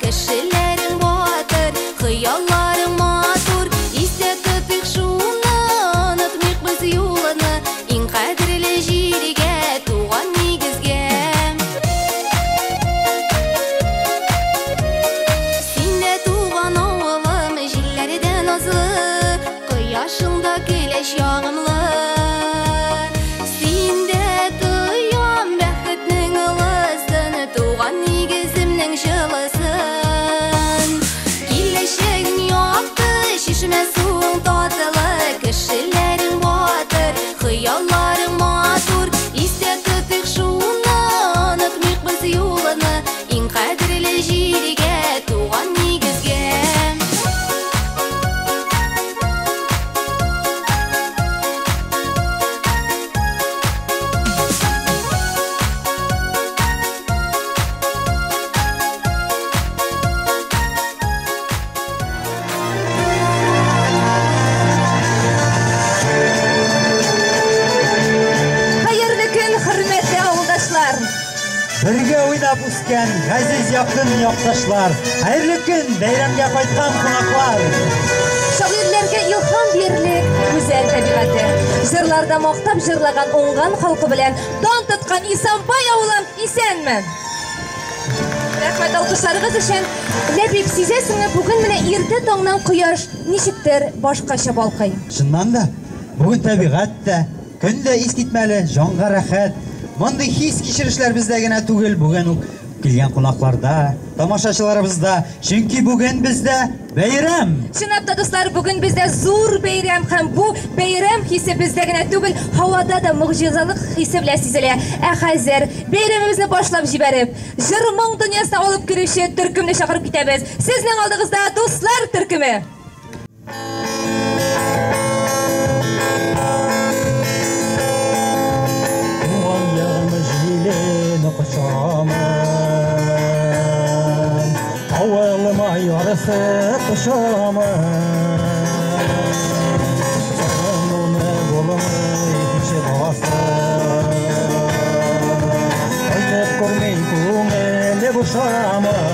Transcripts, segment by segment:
кешеләрең батыр, хыялларың матур. Истә тотыйк шуны, онытмыйк без юлыны, иң кадерле җиргә, туган нигезгә. Син дә туган авылым, җилләрдә назлы, кояшың да көләч ягымлы. Син дә тоям бәхетнең ылысын, туган нигеземнең җылысын. Киләчәгең якты, чишмә суың татлы, кешеләрең батыр, хыялларың матур. Истә тотыйк шуны, онытмыйк без юлыны, иң кадерле җиргә, туган нигезгә. Хәерле көн, хөрмәтле авылдашлар! Бергә уйнап үскән газиз якын якташлар, хәерле көн, бәйрәмгә кайткан кунаклар. Шагыйрьләргә илһам бирерлек гүзәл табигате. Җырларда мактап җырлаган уңган халкы белән дан тоткан Исанбай авылым, исәнме? Рәхмәт алкышларыгыз өчен. Ләбиб, сизәсеңме, бүген менә иртә таңнан кояш ничектер башкача балкый. Чыннан да, бүген табигать тә, көн дә искитмәле, җанга рәхәт. Мондый хис-кичерешләр бездә генә түгел, бүген үк килгән кунакларда, тамашачыларыбызда, чөнки бүген бездә бәйрәм. Чынлап та, дуслар, бүген бездә зур бәйрәм һәм бу бәйрәм хисе бездә генә түгел, һавада да могҗизалык хисе белән сизелә. Ә хәзер бәйрәмебезне башлап җибәреп, җыр-моң дөньясына алып керүче төркемне чакырып китәбез. Сезнең алдыгызда дуслар төркеме. Туган ягым җилен кочамын, авылыма ярысы кочамын. Сагынуны булмый һич басып, кайтып күрми күңеле бушамын.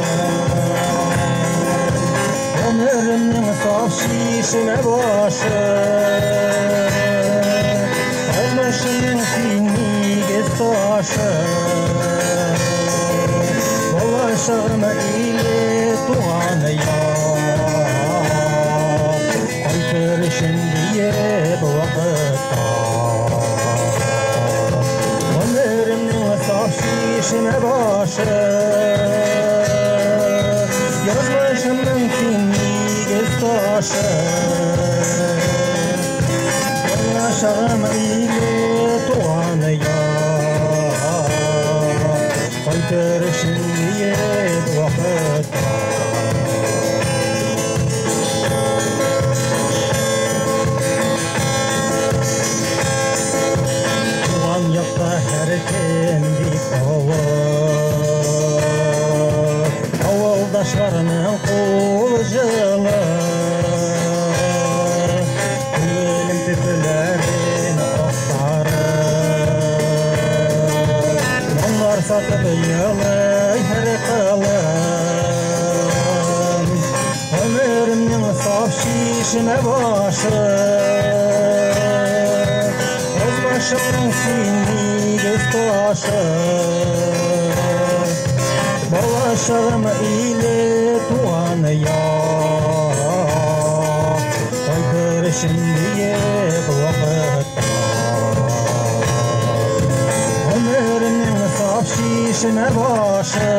Гомеремнең саф чишмә башы, Язмышымның син нигез ташы. Балачагым иле туган як, кайтыр өчен диеп вакытта. Гомеремнең саф чишмә башы, Язмышымның син нигез ташы. Балачагым иле туган як, кайтыр өчен диеп вакытта. Туган якта һәркем бик олы, авылдашларының кулы җылы. Күңелем төпләрен актарып, моңнар сатып елый һәр кылым. Гомеремнең саф чишмә башы, Язмышымның син нигез ташы. Балачагым иле туган як, кайтыр өчен диеп вакытта. Гомеремнең саф чишмә башы,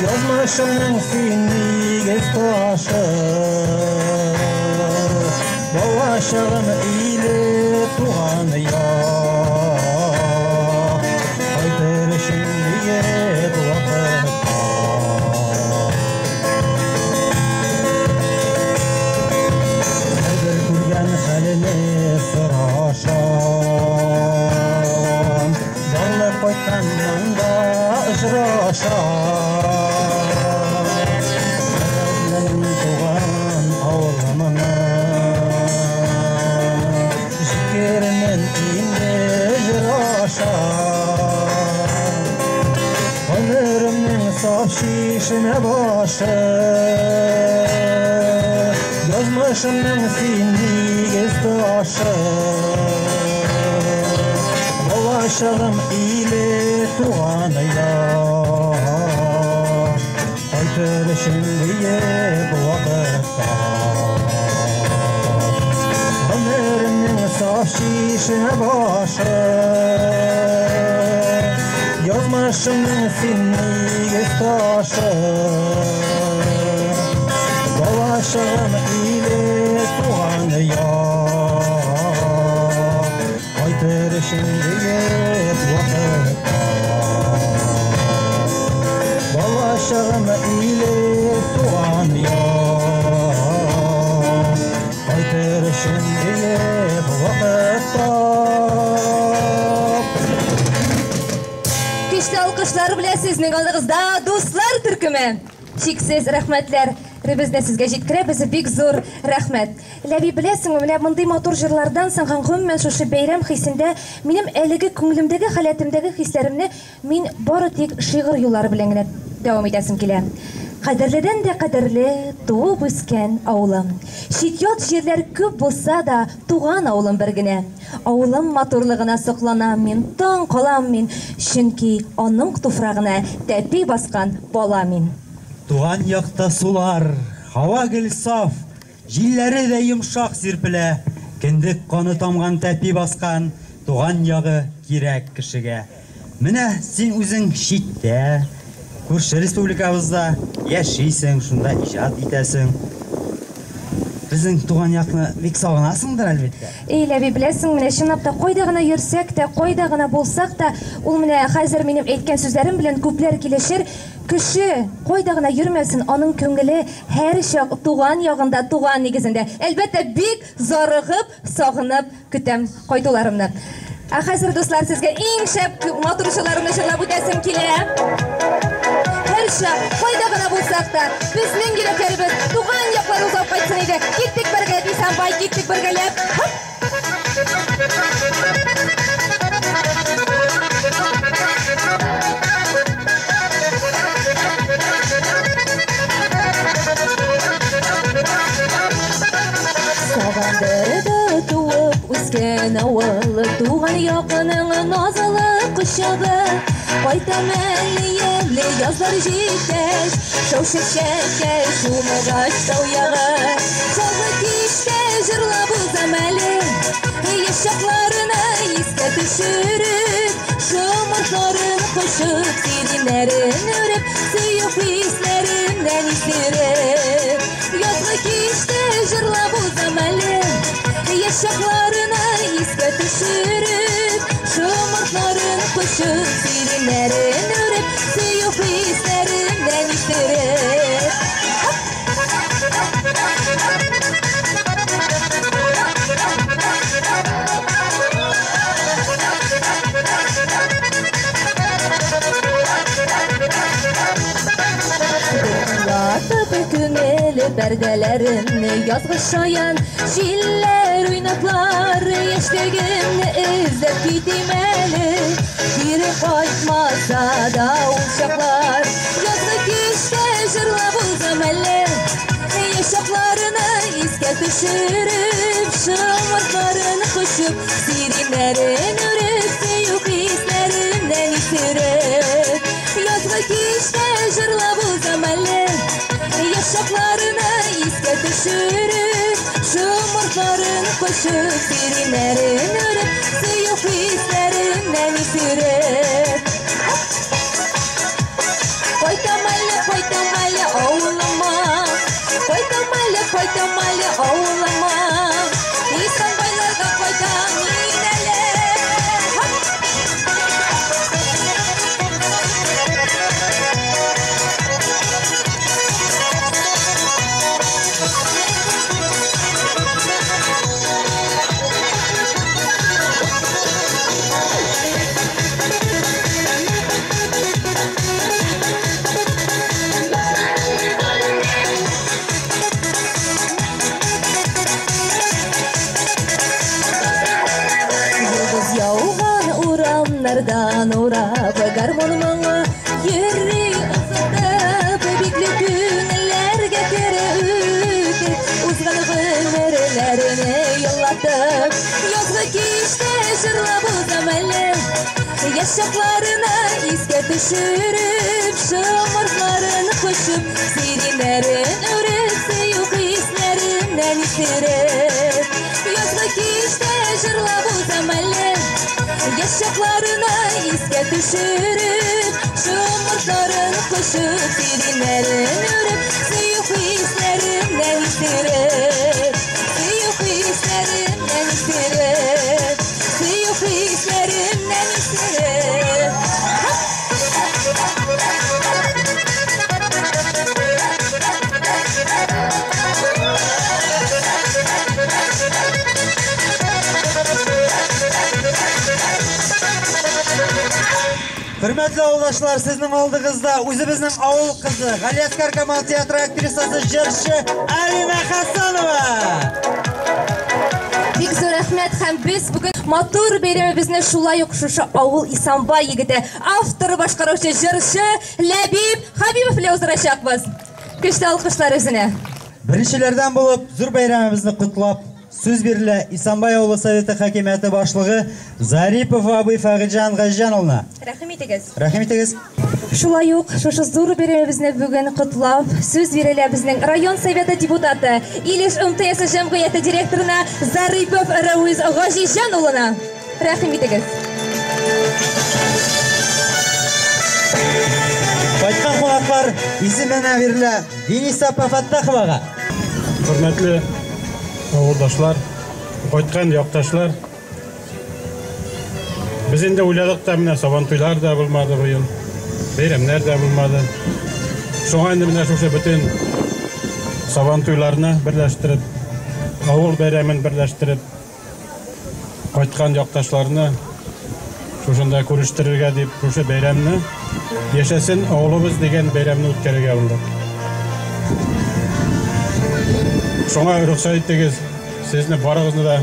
Язмышымның син нигез ташы. Балачагым иле туган як, кайтыр өчен диеп вакытта. Һәрбер күргән хәлене сорашам, барлык кайтканнан да очрашам. Туган авылымны җиткермен инде җыр аша. Гомеремнең саф саф чишмә башы. Язмышымның син нигез ташы. Балачагым иле туган як. Кайтыр өчен диеп вакытта. Гомеремнең саф чишмә башы. Язмышымның син нигез ташы. Балачагым иле туган як. Кайтыр өчен диеп вакытта. Балачагым иле туган як. Кайтыр өчен диеп вакытта. Көчле алкышлар белән сезнең алдыгызда дуслар төркеме. Чиксез рәхмәтләр ребезне сезгә җиткерәбез, бик зур рәхмәт. Ләби, беләсеңме, менә мондый матур җырлардан соң һәм гомумән шушы бәйрәм хисендә минем әлеге күңелемдәге, халәтемдәге хисләремне мин бары тик шигырь юллары белән генә дәвам итәсем килә. Кадерледән дә кадерле туып үскән авылым. Чит-ят җирләр күп булса да, туган авылым бер генә. Авылым матурлыгына сокланам мин, таң калам мин, чөнки аның туфрагына тәпи баскан бала мин. Туган якта сулар, һава гел саф, җилләре дә йомшак сирпелә. Кендек каны тамган тәпи баскан туган ягы кирәк кешегә. Менә син үзең читтә, күрше республикабызда яшисең, шунда иҗат итәсең. Безнең туган якны бик сагынасыңдыр, әлбәттә. Эй, Ләби, беләсең, менә чынлап та кайда гына йөрсәк тә, кайда гына булсак та, ул менә хәзер минем әйткән сүзләрем белән күпләр килешер. Кеше кайда гына йөрмәсен, аның күңеле һәр чак туган ягында, туган нигезендә. Әлбәттә, бик зарыгып, сагынып көтәм кайтуларымны. Ә хәзер, дуслар, сезгә иң шәп матур җырларымны җырлап үтәсем килә. Һәр чак, кайда гына булсак та, безнең йөрәкләребез туган яклар узап кайтсын иде. Киттек бергәләп, Исәнбай, киттек бергәләп. Хоп! Сагындырды туып үскән авыл, туган якының назлы кочагы. Кайтам әле әле язлар җиткәч, шау чәчәккә чумыгач тау ягы. Язгы кичтә җырлап узам әле, яшь чакларны искә төшереп, шомыртларын кочып, сиреннәрен үреп, сөю хисләреннән исереп. Язгы кичтә җырлап узам әле, яшь чакларны искә төшереп, шомыртларын кочып, сиреннәрен үреп, сөю хисләреннән исереп. Тыңлатып күңел пәрдәләрен, язгы шаян җилләр уйнатлар, яшьлегемне эзләп китим әле, кире кайтмаса да ул чаклар. Язгы кичтә җырлап узам әле, яшь чакларны искә төшереп, шомыртларын кочып, сиреннәрен үреп, сөю хисләреннән исереп. Язгы кичтә җырлап узам әле, яшь чакларны искә төшереп, шомыртларын кочып, сиреннәрен үреп, сөю хисләреннән исереп. Кайтам әле, кайтам әле авылыма, кайтам әле, кайтам әле авылыма, Исәнбайларга кайтам мин әле. Хоп! Йолдыз яуган урамнардан урап, гармун моңы йөри озатып. узам әле. Яшь чакларына искә төшереп, шомыртларын кочып, сиреннәрен үреп, сөю хисләреннән исереп. Язгы кичтә җырлап узам әле. Яшь чакларына искә төшереп, шомыртларын кочып, сиреннәрен үреп, сөю хисләреннән исереп. Сөю хисләреннән исереп, сөю хисләреннән исереп. Хөрмәтле авылдашлар, сезнең алдыгызда үзебезнең авыл кызы, Галиәсгар Камал театры актрисасы, җырчы Алина Хасанова. Бик зур рәхмәт, һәм без бүген матур бәйрәмебезне шулай ук шушы авыл Исамбай егете, авторы, башкаручы, җырчы Ләбиб Хабибов белән уздырачакбыз. Көчле алкышлар үзенә. Беренчеләрдән булып зур бәйрәмебезне котлап сүз бирелә Исамбай авылы советы хакимияте башлыгы Зарипов абый Фәгыйҗан Газҗан улына. Рәхим итегез. Рәхим итегез. Шулай ук шушы зур бәйрәмебезне бүген котлап сүз бирелә безнең район советы депутаты, Илеш МТС җәмгыяте директорына Зарипов Рәвиз Газизҗан улына. Рәхим итегез. Кайткан кунаклар исеменә бирелә Дениса апа Фаттаховага. Хөрмәтле авылдашлар, кайткан якташлар, без инде уйладык та, менә Сабантуйлар да булмады быел, бәйрәмнәр дә булмады. Шуңа инде менә шушы бөтен Сабантуйларны берләштереп, авыл бәйрәмен берләштереп, кайткан якташларны шушында күрештерергә дип, шушы бәйрәмне, Яшәсен авылыбыз дигән бәйрәмне үткәрергә булдык. Шуңа рөхсәт итегез, сезне барыгызны да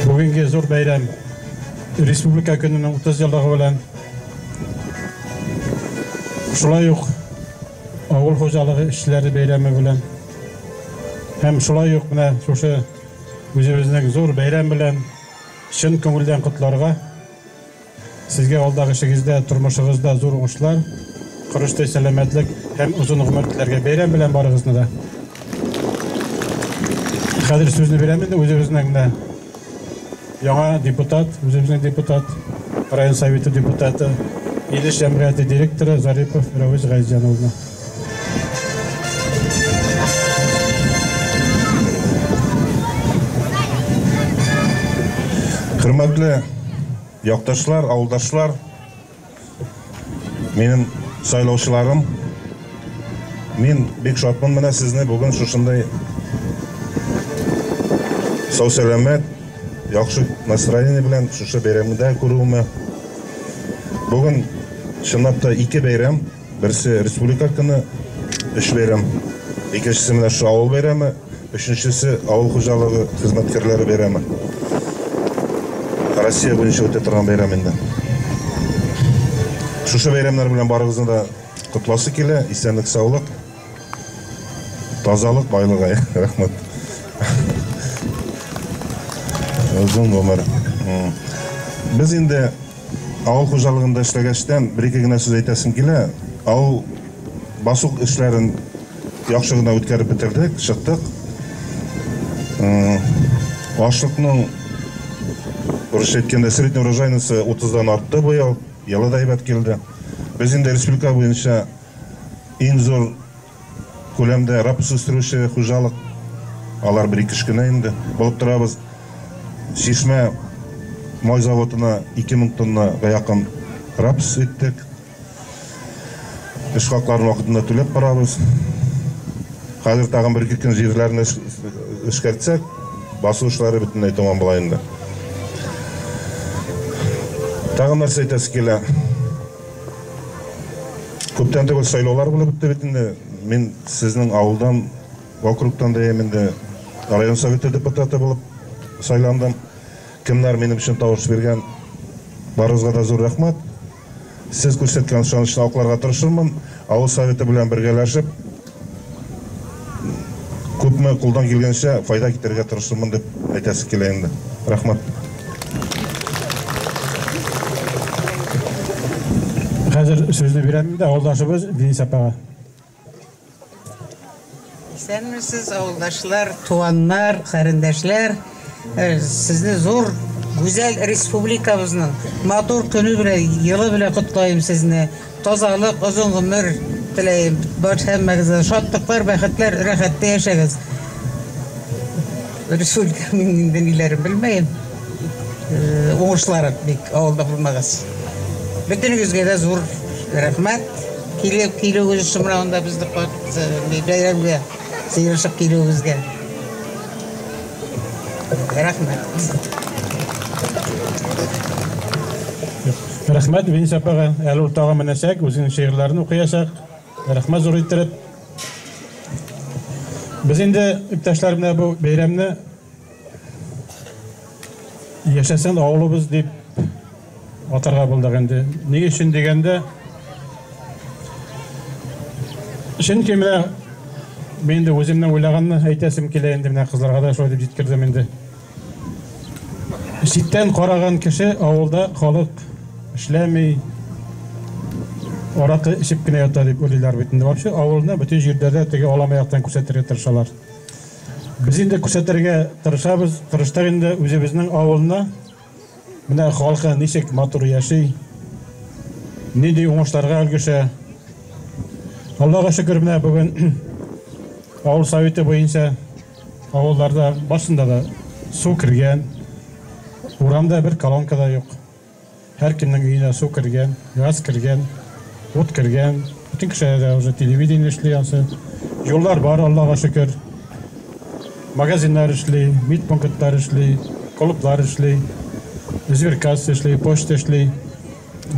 бүгенге зур бәйрәм, Республика көненең 30 еллыгы белән, шулай ук авыл хуҗалыгы эшчеләре бәйрәме белән һәм шулай ук менә шушы үзебезнең зур бәйрәм белән чын күңелдән котларга. Сезгә алдагы эшегездә, тормышыгызда зур уңышлар, корычтай сәламәтлек һәм озын гомер теләргә. Бәйрәм белән барыгызны да. Хәзер сүзне бирәм инде үзебезнең менә яңа депутат, үзебезнең депутат, район советы депутаты, Илеш җәмгыяте директоры Зарипов Рәвиз Газизҗан улына. Хөрмәтле якташлар, авылдашлар, минем сайлаучыларым, мин бик шатмын менә сезне бүген шушындай сау сәламәт, яхшы настроение белән шушы бәйрәмдә күрүемә. Бүген чынлап та ике бәйрәм, берсе Республика көне, өч бәйрәм, икенчесе менә шушы авыл бәйрәме, өченчесе авыл хуҗалыгы хезмәткәрләре бәйрәме. Россия буенча үтә торган бәйрәм инде. Шушы бәйрәмнәр белән барыгызны да котласы килә, исәнлек, саулык, тазалык, байлык, рәхмәт. Озын гомер. Без инде авыл хуҗалыгында эшләгәчтән бер-ике генә сүз әйтәсем килә. Авыл басу эшләрен яхшы гына үткәреп бетердек, чыктык. Ашлыкның, урысча әйткәндә, средний урожайности 30-дан артты быел, елы да әйбәт килде. Без инде республика буенча иң зур күләмдә рапс үстерүче хуҗалык, алар бер-ике кеше генә инде булып торабыз. Чишмә май заводына 2000 тоннага якын рапс иттек. Эш хакларын вакытында түләп барабыз. Хәзер тагын бер-ике көн җирләрне эшкәртсәк, басу эшләре бөтенләй тәмам була инде. Тагын нәрсә әйтәсе килә. Күптән түгел сайлаулар булып бетте бит инде. Мин сезнең авылдан, округтан да инде район советы депутаты булып сайландым. Кемнәр минем өчен тавыш биргән, барыгызга да зур рәхмәт. Сез күрсәткән ышанычны акларга тырышырмын. Авыл советы белән бергәләшеп, күпме кулдан килгәнчә файда китерергә тырышырмын дип әйтәсе килә инде. Рәхмәт. Хәзер сүзне бирәм инде авылдашыбыз Денис апага. Исәнмесез, авылдашлар, туганнар, карендәшләр. Сезне зур, гүзәл республикабызның матур көне белән, елы белән котлыйм сезне. Тазалык, озын гомер теләйм. Бар һәммәгезгә шатлыклар, бәхетләр, рәхәттә яшәгез. Республиканың инде ниләрен белмәем. Уңышлары бик авылда булмагач. Бөтенегезгә дә зур рәхмәт. Килеп килүегез өчен менә монда безне бәйрәмгә сыйрышып килүегезгә. Рәхмәт. Рәхмәт Венис апага. Әле ул тагын менәчәк, үзенең шигырьләрен укыячак. Рәхмәт зур иттереп. Без инде иптәшләр менә бу бәйрәмне яшәсен авылыбыз дип атарга булдык инде. Ни өчен дигәндә, чөнки менә мин инде үземнең уйлаганны әйтәсем килә инде, менә кызларга да шулай дип җиткердем инде. Читтән караган кеше авылда халык эшләми, аракы эчеп кенә ята дип уйлыйлар бит инде. Вообще авылны бөтен җирдә дә теге алама яктан күрсәтергә тырышалар. Без инде күрсәтергә тырышабыз, тырыштык инде үзебезнең авылны. Менә халкы ничек матур яши, нинди уңышларга өлгешә. Аллага шөкер, менә бүген авыл советы буенча авылларда барсында да су кергән, урамда бер колонка да юк. Һәркемнең өенә су кергән, газ кергән, ут кергән. Бөтен кешеләр дә уже телевидение эшли ансы. Юллар бар, Аллага шөкер. Магазиннар эшли, медпунктлар эшли, клублар эшли, сберкасса эшли, почта эшли.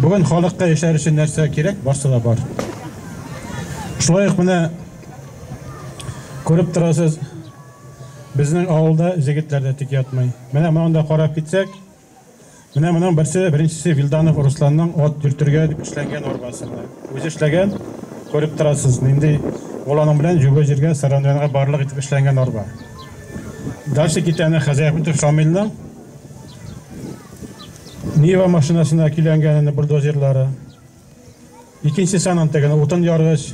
Бүген халыкка яшәр өчен нәрсә кирәк, барсы да бар. Шулай ук менә күреп торасыз, безнең авылда җегетләр дә тик ятмый. Менә монда карап китсәк, менә моның берсе, беренчесе Вилданов Русланның ат йөртергә дип эшләнгән арбасы менә. Үзе эшләгән, күреп торасыз, нинди ул аның белән җүбә җиргә, саранҗанга барлык итеп эшләнгән арба. Дальше китә әнә Хәзәхмәтов Шамилның Нива машинасына көйләнгән бульдозерлары. Икенчесе аның тегене утын яргыч,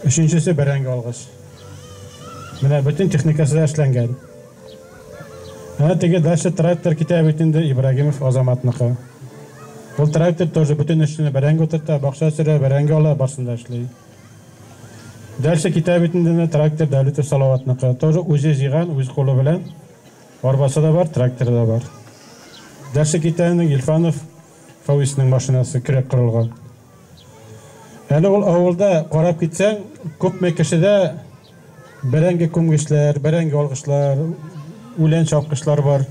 өченчесе бәрәңге алгыч. Менә бөтен техникасы да эшләнгән. Әнә теге дальше трактор китә бит инде Ибрагимов Азаматныкы. Ул трактор тоже бөтен эшне бәрәңге утырта, бакча сөрә, бәрәңге ала, барсын да эшли. Дальше китә бит инде трактор Дәүләтов Салаватныкы. Тоже үзе җыйган, үз кулы белән. Арбасы да бар, тракторы да бар. Дальше китә инде Гильфанов Фауисның машинасы көрәк корылган. Әле ул авылда карап китсәң, күпме кешедә бәрәңге күмгечләр, бәрәңге алгычлар, үлән чапкычлар бар.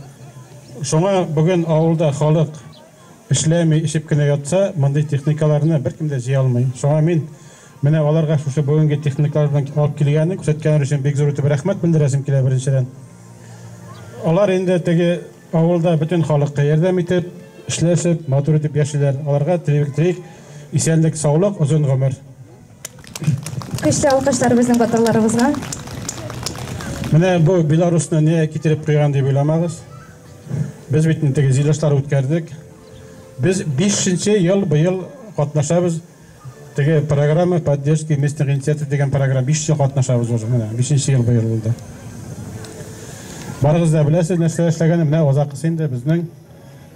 Шуңа бүген авылда халык эшләми, эчеп кенә ятса, мондый техникаларны беркем дә җыя алмый. Шуңа мин менә аларга шушы бүгенге техникалар белән алып килгәнен күрсәткәннәре өчен бик зур итеп рәхмәт белдерәсем килә беренчедән. Алар инде теге авылда бөтен халыкка ярдәм итеп, эшләшеп, матур итеп яшиләр. Аларга телик исәнлек, саулык, озын гомер. Көчле алкышлар безнең батырларыбызга. Менә бу Беларусны не китереп куйган дип уйламагыз. Без бит инде теге җыелышлар үткәрдек. Без 5 ел быел катнашабыз. Теге программа поддержки местных инициатив дигән программа 5 ел катнашабыз уже менә 5 ел быел булды. Барыгыз да беләсез нәрсә эшләгәнен, менә азакысы инде безнең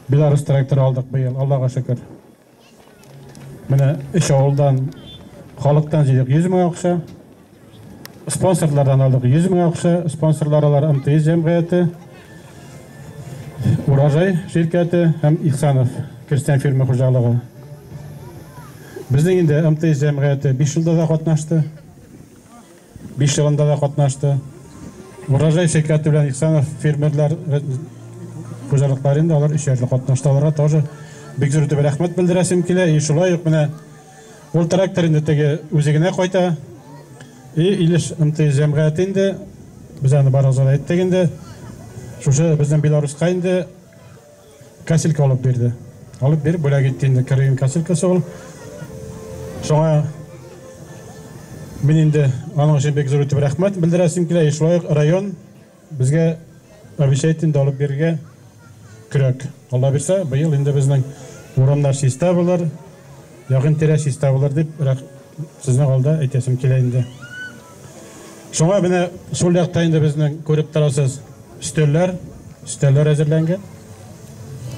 Беларус тракторы алдык быел, Аллага шөкер. Менә өч авылдан халыктан җыйдык 100 мең акча. Спонсорлардан алдык 100 мең акча. Спонсорлар алар МТС җәмгыяте, Урожай ширкәте һәм Ихсанов крестьян фермер хуҗалыгы. Безнең инде МТС җәмгыяте 5 елда да катнашты. 5 елында да катнашты. Урожай ширкәте белән Ихсанов фермерлар хуҗалыклары инде алар 3 ел катнашты. Аларга тоже бик зур итеп рәхмәт белдерәсем килә. И шулай ук менә ул трактор инде теге үзе генә кайта. И Илеш МТС җәмгыяте инде без аны барыгызга да әйттек инде. Шушы безнең Беларуска инде косилка алып бирде. Алып биреп бүләк итте инде, кергән косилкасы ул. Шуңа мин инде аның өчен бик зур итеп рәхмәт белдерәсем килә. И шулай ук район безгә обещает инде алып бирергә көрәк. Алла бирсә, быел инде безнең урамнар чиста булыр. Якын-тирә чиста булыр дип, сезнең алда әйтәсем килә инде. Шуңа менә шул якта инде безнең күреп торасыз өстәлләр, өстәлләр әзерләнгән.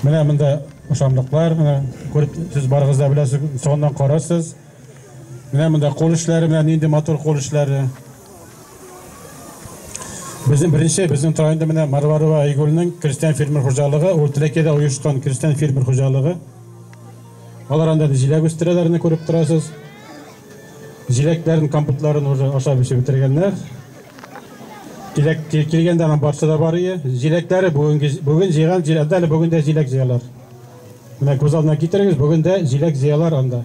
Менә монда ашамлыклар, менә күреп сез барыгыз да беләсез, соңыннан карарсыз. Менә монда кул эшләре, менә нинди матур кул эшләре. Безнең беренче, безнең тора инде менә Марварова Айгөлнең крестьян фермер хуҗалыгы, ул Теләкәдә оешкан крестьян фермер хуҗалыгы. Алар анда җиләк үстерәләр, күреп торасыз. Җиләкләрен, компотларын уже ашап эчеп бетергәннәр. Киләк килгәндә аның барсы да бар ие. Җиләкләре бүген бүген җыйган җиләк, әле бүген дә җиләк җыялар. Менә күз алдына китерегез, бүген дә җиләк җыялар анда.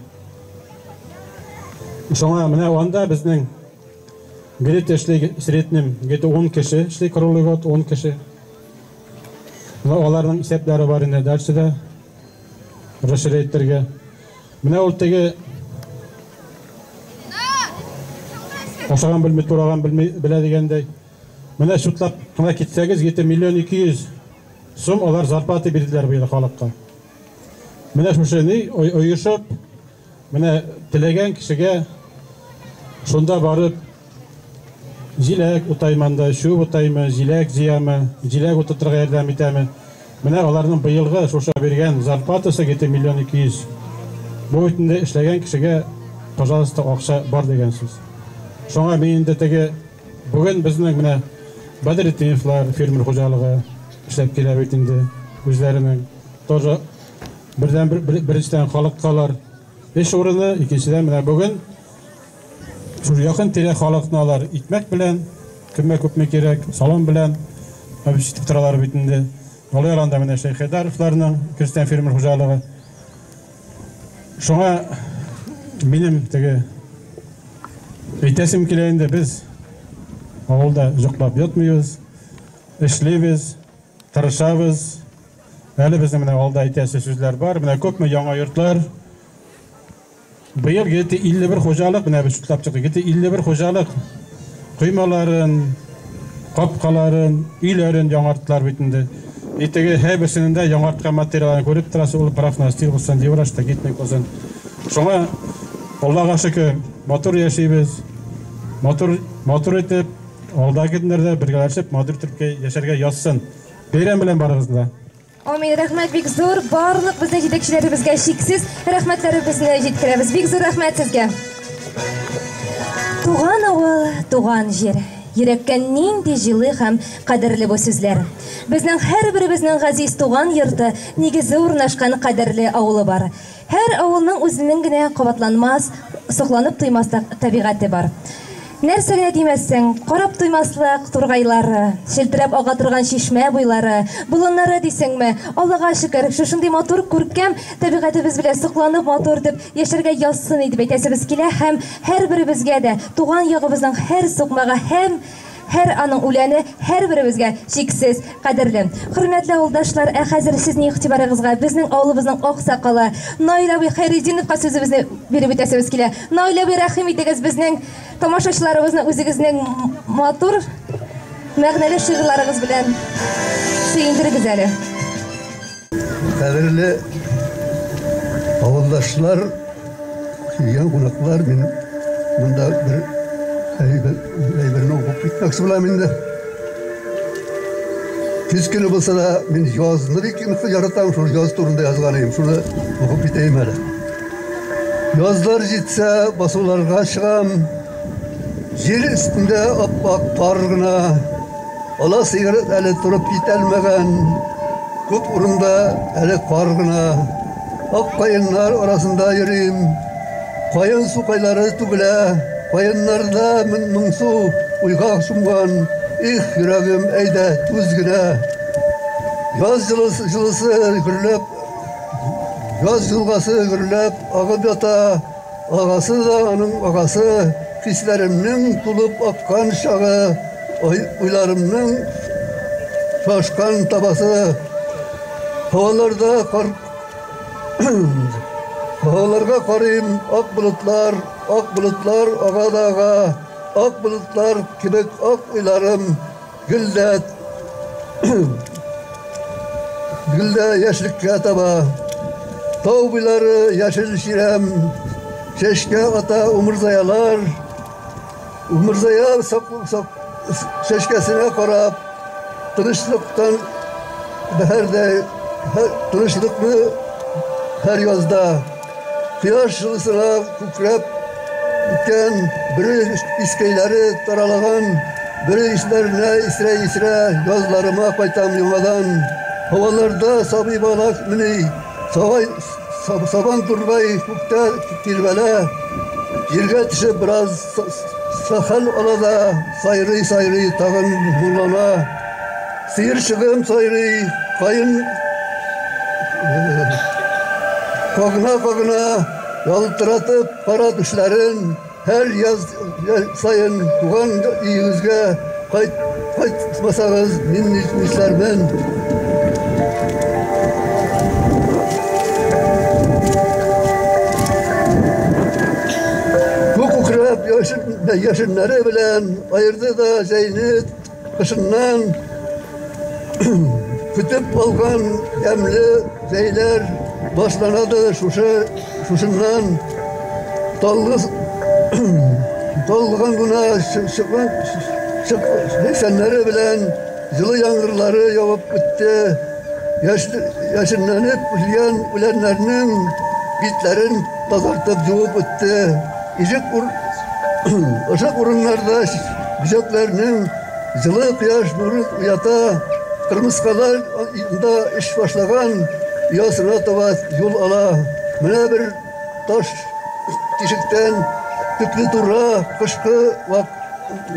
Шуңа менә анда безнең где-то эшли среднем, где-то 10 кеше эшли круглый год, 10 кеше. Аларның исәпләре бар инде дальше да расширять итәргә. Менә ул теге ашаган белми, тураган белми белә дигәндәй. Менә шутлап кына китсәгез, где-то 1 200 000 сум алар зарплата бирделәр быел халыкка. Менә шушы ни оешып, менә теләгән кешегә шунда барып җиләк утаймы анда, чүп утаймы, җиләк җыямы, җиләк утыртырга ярдәм итәме. Менә аларның быелгы шушы биргән зарплатасы где-то 1 200 000. Бу бит инде эшләгән кешегә, пожалуйста, акча бар дигән сүз. Шуңа мин инде теге бүген безнең менә Бәдретдиновлар фермер хуҗалыгы эшләп килә бит инде үзләренең. Тоже бердән бер, беренчедән халыкка алар эш урыны, икенчедән менә бүген шул якын тирә халыкны алар икмәк белән, кемгә күпме кирәк, салам белән обеспечить торалар бит инде. Алар анда менә Шәйхәдаровларның крестьян фермер хуҗалыгы. Шуңа минем теге әйтәсем килә инде, без авылда йоклап ятмыйбыз, эшлибез, тырышабыз. Әле безнең менә алда әйтәсе сүзләр бар. Менә күпме яңа йортлар. Быел где-то 51 хуҗалык, менә без шутлап чыктык, где-то 51 хуҗалык коймаларын, капкаларын, өйләрен яңарттылар бит инде. И теге һәрберсенең дә яңарткан материалын күреп торасыз, ул профнастил булсын, евроштакетник булсын. Шуңа Аллага шөкер, матур яшибез. Матур, матур итеп, алдагы көннәрдә бергәләшеп матур итеп яшәргә язсын. Бәйрәм белән барыгызны да. Амин, рәхмәт бик зур. Барлык безнең җитәкчеләребезгә чиксез рәхмәтләребезне җиткерәбез. Бик зур рәхмәт сезгә. Туган авыл, туган җир. Йөрәккә нинди җылы һәм кадерле бу сүзләр. Безнең һәрберебезнең газиз туган йорты, нигезе урнашкан кадерле авылы бар. Һәр авылның үзенең генә кабатланмас, сокланып туймаслык табигате бар. Нәрсә генә димәссең, карап туймаслык тургайлары, челтерәп ага торган чишмә буйлары, болыннары дисеңме? Аллага шөкер, шушындый матур күркәм табигатебез белән сокланып матур итеп яшәргә язсын дип әйтәсебез килә һәм һәрберебезгә дә туган ягыбызның һәр сукмагы һәм һәр аның үләне һәрберебезгә чиксез кадерле. Хөрмәтле авылдашлар, ә хәзер сезнең игътибарыгызга безнең авылыбызның аксакалы Наил абый Хәйретдиновка сүзебезне биреп үтәсебез килә. Наил абый, рәхим итегез, безнең тамашачыларыбызны үзегезнең матур мәгънәле шигырьләрегез белән сөендерегез әле. Кадерле авылдашлар, килгән кунаклар, мин монда бер әйберне укып китмәкче булам инде. Көз көне булса да, мин язны бик яратам, шул яз турында язган идем, шуны укып китәйем әле. Язлар җитсә, басуларга чыгам. Җир өстендә ап-ак пар гына. Ала сыер әле торып китәлмәгән. Күп урында әле кар гына. Ак каеннар арасында йөрим. Каен сукайлары түгелә. Каеннарда моңсу уйга чумган. Их, йөрәгем, әйдә, түз генә. Яз җылысы гөрләп, яз елгасы гөрләп агып ята. Агасы да аның агасы, хисләремнең тулып аккан чагы, уйларымның шашкан табасы. Һаваларда кар һаваларга карыйм, ак болытлар ага да ага, ак болытлар кебек ак уйларым, гөл дә яшьлеккә таба. Тау буйлары яшел чирәм, чәчкә ата умырзаялар. Умырзая чәчкәсенә карап, тынычлыктан бәһәрдә, тынычлыкны һәр язда. Кояш җылысына күкрәп үткән, бөре искәйләре таралаган, бөре исләренә исерә-исерә язларыма кайтам яңадан. Һаваларда сабый бала мени, сабан тургай күктә тирбәлә, җиргә төшеп бераз сәхәл ала да, сайрый-сайрый тагын моңлана. Сыерчыгым сайрый, каен кагына-кагына, ялтыратып кара тешләрен, һәр яз саен туган өегезгә кайтмасагыз, мин нишләрмен? Күк күкрәп, яшеннәре белән аерды да җәйне кышыннан. Көтеп алган ямьле җәйләр башлана да шушы шушыннан. Талгын гына чыккан ләйсәннәре белән җылы яңгырлары явып үтте. Яшенләнеп үлгән үләннәрнең битләрен тазартып юып үтте. Ышык урыннарда бөҗәкләрнең җылы кояш нуры уята, кырмыскалар да эш башлаган оясына таба юл ала. Менә бер таш тишектән төкле тура кышкы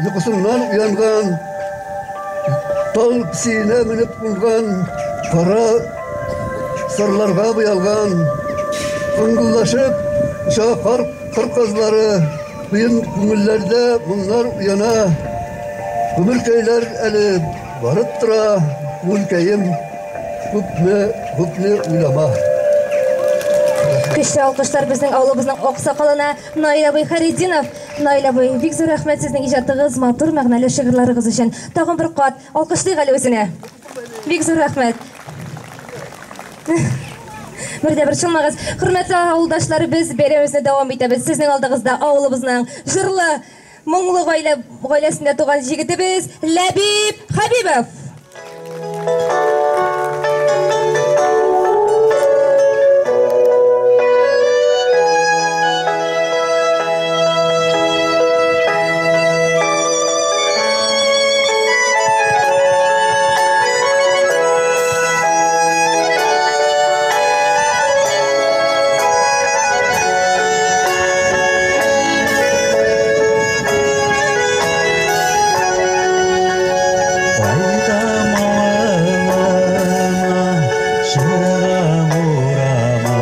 йокысыннан уянган, тал песиенә менеп кунган, кара сарларга буялган, кыңгылдашып оча кыр казлары, куен күңелләрдә моңнар уяна. Гомеркәйләр әле барып тора, күңелкәем, күпне, күпне уйлама. Көчле алкышлар безнең авылыбызның аксакалына Наил абый Хәретдинов. Наил абый, бик зур рәхмәт сезнең иҗатыгыз, матур мәгънәле шигырьләрегез өчен. Тагын бер кат алкышлыйк әле үзенә. Бик зур рәхмәт. Бер дә борчылмагыз. Хөрмәтле авылдашлар, без бәйрәмебезне дәвам итәбез. Сезнең алдыгызда авылыбызның җырлы, моңлы гаилә гаиләсендә туган җегетебез Ләбиб Хәбибов. Кайтам авылыма, чыгам урамына,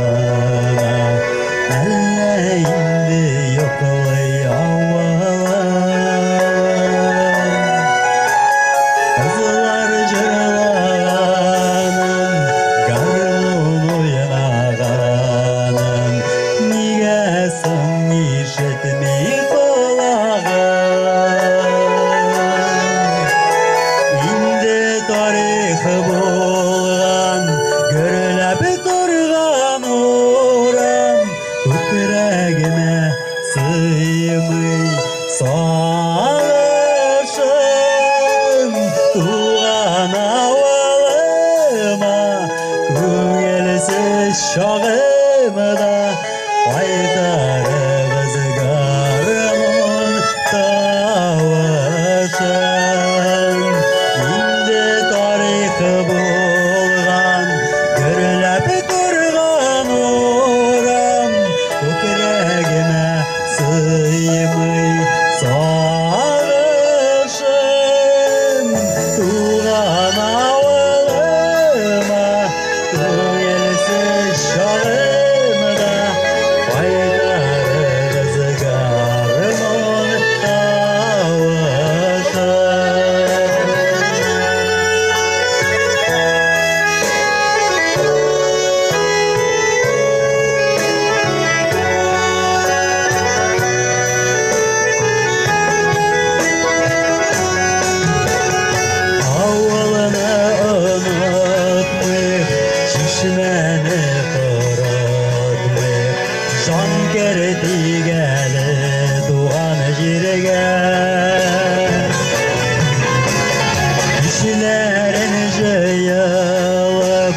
әллә инде йоклый авылым. Кызлар җырлаганын, гармун уйнаганын, нигә соң ишетми колагым? Инде тарих булган, гөрләп торган урам, күкрәгемә сыймый сагышым. Туган авылыма күңелсез чагымда кайтарыгыз гармун тавышын. Инде тарих булган, гөрләп торган урам, күкрәгемә сыймый сагышым. Туган авылыма күңелсез чагымда кайтарыгыз гармун тавышын. Авылны онытмыйк, чишмәне корытмыйк. Кертик әле туган җиргә. Кешеләрен җыелып,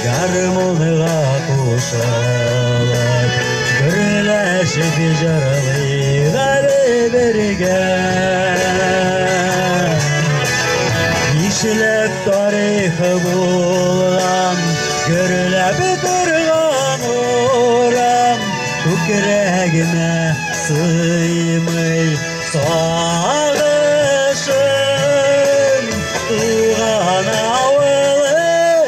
гармунга кушылып, гөрләшеп җырлыйк әле бергә. Нишләп тарих булган, гөрләп торган урам, күкрәгемә сыймый сагышым. Туган авылыма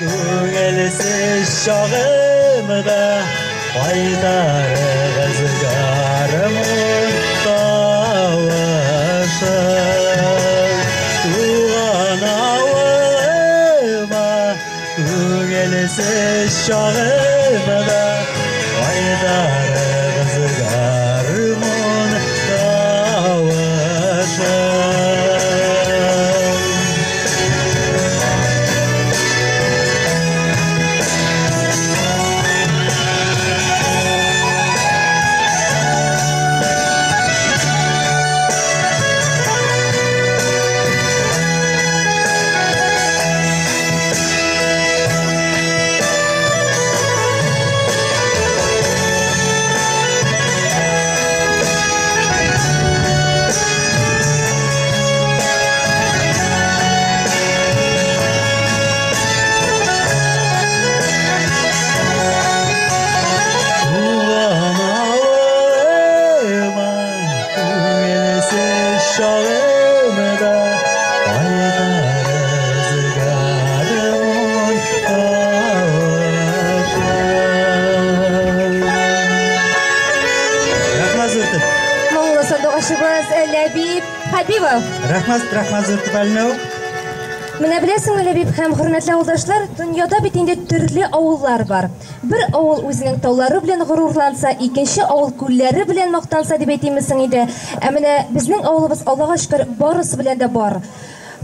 күңелсез чагымда кайтарыгыз гармун тавышын. Туган авылыма күңелсез чагымда кайтарыгыз гармун тавышын. Туган авылыма күңелсез чагымда кайтарыгыз гармун тавышын. Рәхмәт зур итеп. Моңлы сандугачыбыз Ләбиб Хәбибов. Рәхмәт, рәхмәт зур итеп, Әлнәү. Менә беләсеңме, Ләбиб һәм хөрмәтле авылдашлар, дөньяда бит инде төрле авыллар бар. Бер авыл үзенең таулары белән горурланса, икенче авыл күлләре белән мактанса дип әйтимме соң инде. Ә менә безнең авылыбыз, Аллага шөкер, барысы белән дә бар.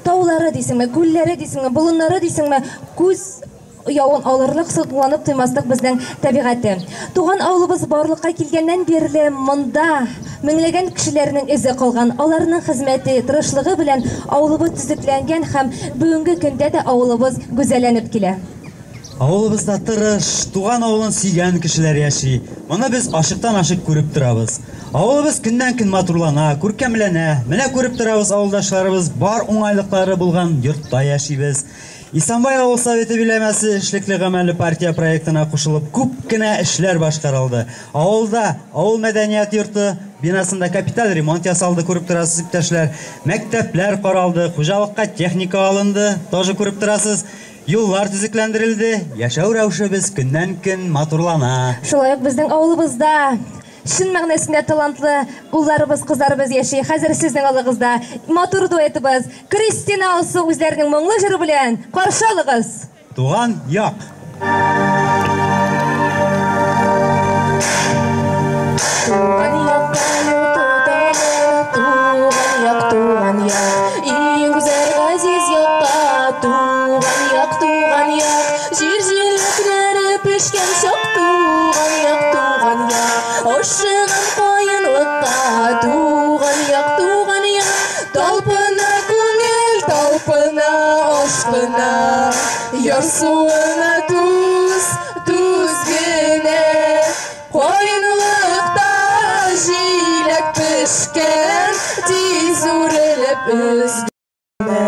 Таулары дисеңме, күлләре дисеңме, болыннары дисеңме, күз явын алырлык, сокланып туймаслык безнең табигате. Туган авылыбыз барлыкка килгәннән бирле монда меңләгән кешеләрнең эзе калган. Аларның хезмәте, тырышлыгы белән авылыбыз төзекләнгән һәм бүгенге көндә дә авылыбыз гүзәлләнеп килә. Авылыбызда тырыш, туган авылын сөйгән кешеләр яши. Моны без ашыктан-ашык күреп торабыз. Авылыбыз көннән-көн матурлана, күркәмләнә. Менә күреп торабыз, авылдашларыбыз бар уңайлыклары булган йортта яшибез. Исәнбай авыл советы биләмәсе эшлекле гамәлле партия проектына кушылып күп кенә эшләр башкарылды. Авылда авыл мәдәният йорты бинасында капиталь ремонт ясалды, күреп торасыз, иптәшләр. Мәктәпләр каралды, хуҗалыкка техника алынды, тоже күреп торасыз. Юллар төзекләндерелде, яшәү рәвешебез көннән-көн матурлана. Шулай ук безнең авылыбызда чын мәгънәсендә талантлы улларыбыз, кызларыбыз яши. Хәзер сезнең алдыгызда матур дуэтыбыз Кристина Алсу үзләренең моңлы җыры белән каршы алыгыз. Туган як. Туган якка юл тотамын, туган як, туган як, иң гүзәл газиз якка, туган як, туган як, җир җиләкләре пешкән чак, туган як, туган як, ашыгам каенлыкка, туган як, туган як, талпына күңел, талпына, ашкына, ярсуына түз, түз генә. Каенлыкта җиләк пешкән, тиз үрелеп өзгенә.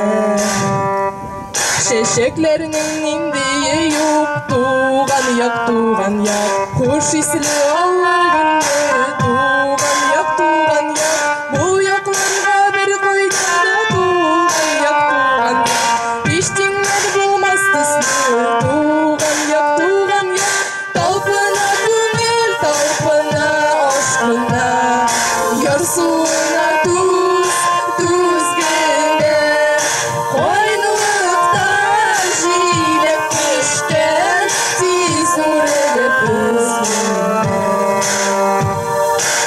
Чәчәкләрнең ниндие юк, туган як, туган як, хуш исле аллы гөлле, туган як, туган як, бу якларга бер кайда да, туган як, туган як, һич тиңнәр булмас төсле, туган як, туган як, талпына күңел, талпына, ашкына, ярсуына түз, түз генә. Кайнылыкта җиләк пешкән, тиз үрелеп өзгенә.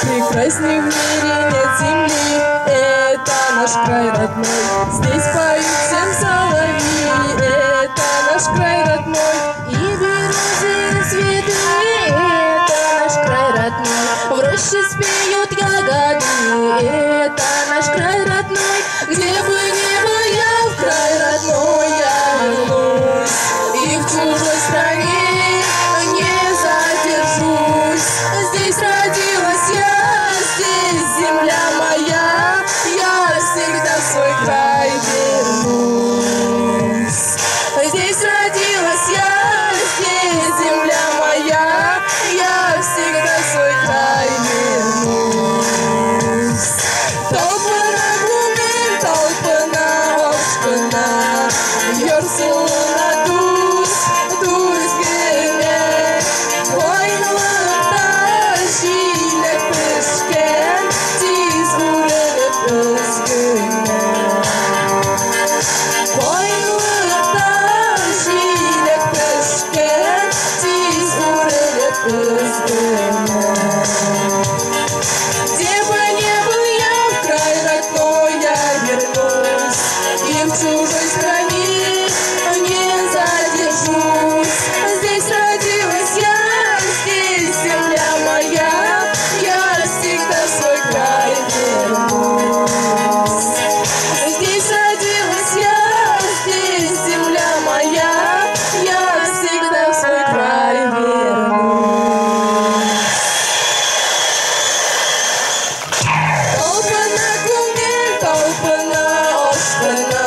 Прекрасней в мире нет земли, это наш край родной. Здесь поют всем соловьи, это наш край родной. И березы цветы, это наш край чужой стране не задержусь. Здесь родилась я, здесь земля моя, я всегда в свой край вернусь. Здесь родилась я, здесь земля моя, я всегда в свой край вернусь. Толпына күңел, толпына ашкына, ярсуына дус, дус генә. Кайнлыкта җиләк пешкән, тиз үрелеп өзгенә. Кайнлыкта җиләк пешкән, тиз үрелеп өзгенә. Где бы ни был я, в край родной я вернусь, и в чужой стране не задержусь. Здесь родилась я, здесь земля моя, я всегда в свой край вернусь. Здесь родилась я, здесь земля моя, я всегда в свой край вернусь. Толпына күңел, толпына ашкына,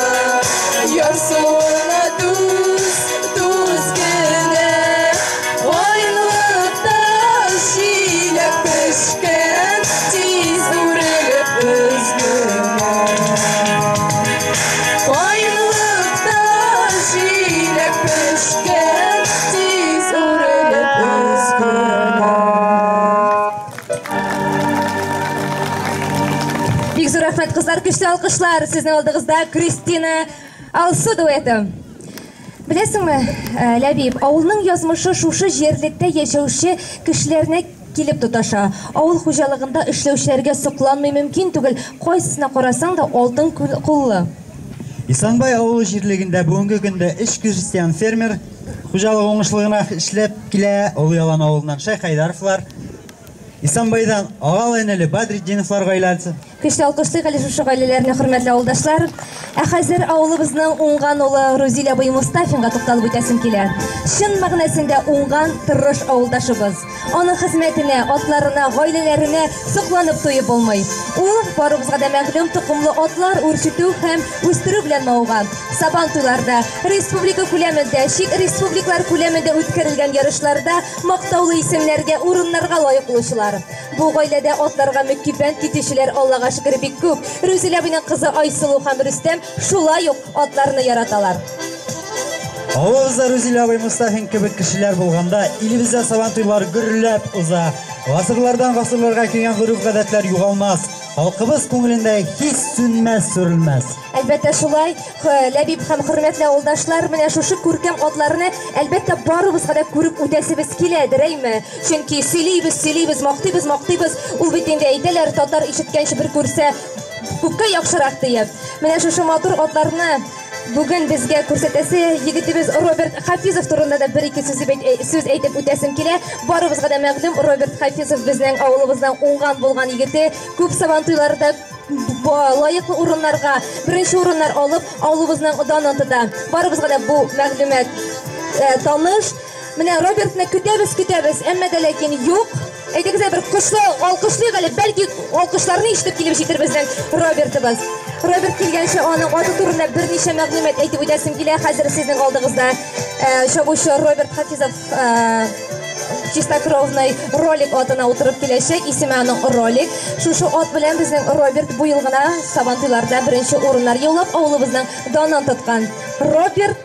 ярсуына дус, дус генә. Кайнлыкта җиләк пешкән, тиз үрелеп өзгенә. Кайнлыкта җиләк пешкән, тиз үрелеп өзгенә. Бик зур рәхмәт, кызлар, көчле алкышлар. Сезнең алдыгызда Кристина Алсу дуэты. Беләсеңме, Ләбиб, авылның язмышы шушы җирлектә яшәүче кешеләренә килеп тоташа. Авыл хуҗалыгында эшләүчеләргә сокланмый мөмкин түгел. Кайсысына карасаң да алтын куллы. Исанбай авылы җирлегендә бүгенге көндә өч крестьян фермер хуҗалыгы уңышлы гына эшләп килә. Олы Ялан авылыннан Шәйхайдаровлар, Исанбайдан агалы-энеле Бадретдиновлар гаиләсе. Көчле алкышлыйк әле шушы гаиләләрне, хөрмәтле авылдашлар. Ә хәзер авылыбызның уңган улы Рузил абый Мустафинга тукталып үтәсем килә. Чын мәгънәсендә уңган, тырыш авылдашыбыз. Аның хезмәтенә, атларына, гаиләләренә сокланып туеп булмый. Ул барыбызга да мәгълүм токымлы атлар үрчетү һәм үстерү белән мавыга. Сабан туйларда, республика күләмендә, чит республикалар күләмендә үткәрелгән ярышларда мактаулы исемнәргә, урыннарга лаек булучылар. Бу гаиләдә атларга мөкиббән китүчеләр Аллага шөкер бик күп. Рузил абыйның кызы Айсылу һәм Рөстәм шулай ук атларны яраталар. Авылыбызда Рузил абый Мустафин кебек кешеләр булганда, илебездә сабан туйлары гөрләп уза. Гасырлардан гасырларга килгән гореф-гадәтләр югалмас. Халкыбыз күңелендә һич сүнмәс, сүрелмәс. Әлбәттә шулай, Ләбиб һәм хөрмәтле авылдашлар, менә шушы күркәм атларны әлбәттә барыбызга да күреп үтәсебез киләдер, әйме? Чөнки сөйлибез, сөйлибез, мактыйбыз, мактыйбыз. Ул бит инде әйтәләр, татар ишеткәнче бер күрсә, күпкә яхшырак диеп. Менә шушы матур атларны бүген безгә күрсәтәсе егетебез Роберт Хафизов турында да бер-ике сүз әйтеп үтәсем килә. Барыбызга да мәгълүм, Роберт Хафизов безнең авылыбыздан уңган булган егете, күп сабан туйларда лаеклы урыннарга, беренче урыннар алып, авылыбызның данын тота. Барыбызга да бу мәгълүмат таныш. Менә Робертны көтәбез, көтәбез, әмма дә ләкин юк. Әйдәгез, бер кошлы алкышлыйк әле, бәлки алкышларны ишетеп килеп җитер безнең Робертыбыз. Роберт килгәнче аның аты турында берничә мәгълүмат әйтеп үтәсем килә. Хәзер сезнең алдыгызда чабучы Роберт Хафизов чистокровный ролик атына утырып киләчәк. Исеме аның Ролик. Шушы ат белән безнең Роберт бу ел гына Сабантуйларда беренче урыннар яулап, авылыбызның данын тоткан. Роберт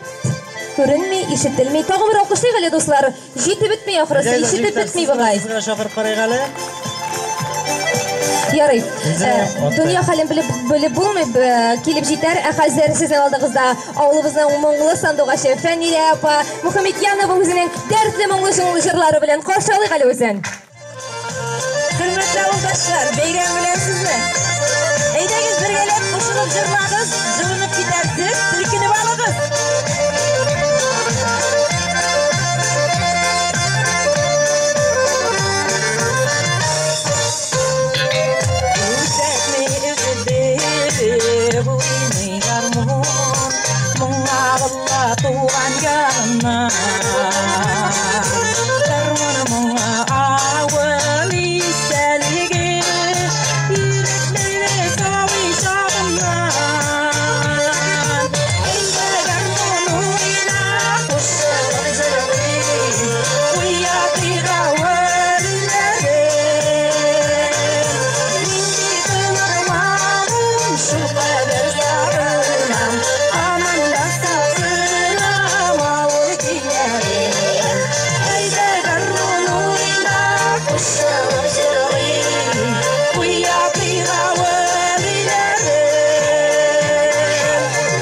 күренми, ишетелми. Тагын бер алкышлыйк әле, дуслар. Җитеп бетми ахрысы, ишетеп бетми бугай. Чакырып карыйк әле. Ярый. Дөнья хәлен белеп булмый, килеп җитәр. Ә хәзер сезнең алдыгызда авылыбызның моңлы сандугачы Фәнилә апа Мөхәммәтьянова үзенең дәртле моңлы җырлары белән каршы алыйк әле үзен. Хөрмәтле авылдашлар, бәйрәм белән сезне. Әйдәгез бергәләп кушылып җырлагыз, җылынып китәрсез, селкенеп алыгыз. Туган ягыннан Гармун моңы авыл истәлеге, Йөрәкләрне сабый чагымнан. Әйдә гармун уйна, кушылып җырлыйк, Уятыйк авыл илләрен. Мин бит онытмадым, шулкадәр сагынам, Һаман да сагынам авыл көйләрен. Әйдә гармун уйна, кушылып җырлыйк, Уятыйк авыл илләрен.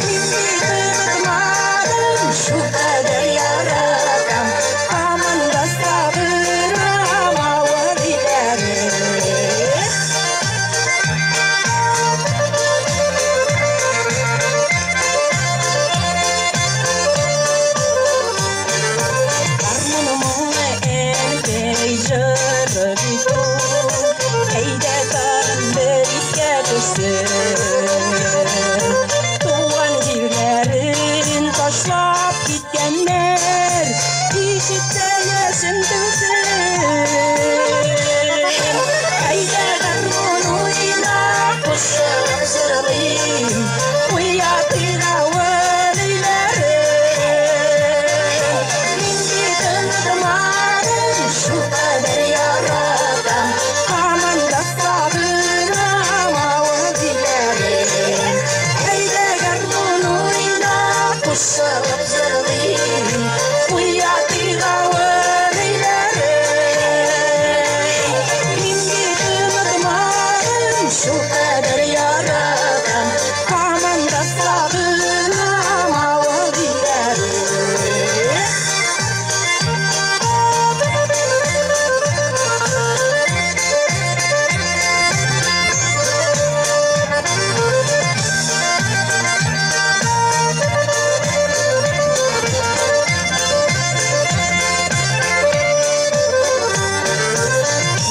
Мин бит онытмадым, шулкадәр яратам, Һаман да сагынам авыл илләрен. Гармун моңы әнкәй җыры бит ул, Әйдә тагын бер искә төшсен. Туган җирләрен ташлап киткәннәр, Ишетсә яшен түксен. Әйдә гармун уйна, кушылып җырлыйм, Уятыйк авыл өйләрен. Мин бит онытмадым, шулкадәр яратам, Һаман да сагынам авыл илләрен. Әйдә гармун уйна, кушылып җырлыйм, Уятыйк авыл илләрен. Мин бит онытмадым, шулкадәр яратам, Һаман да сагынам авыл илләрен.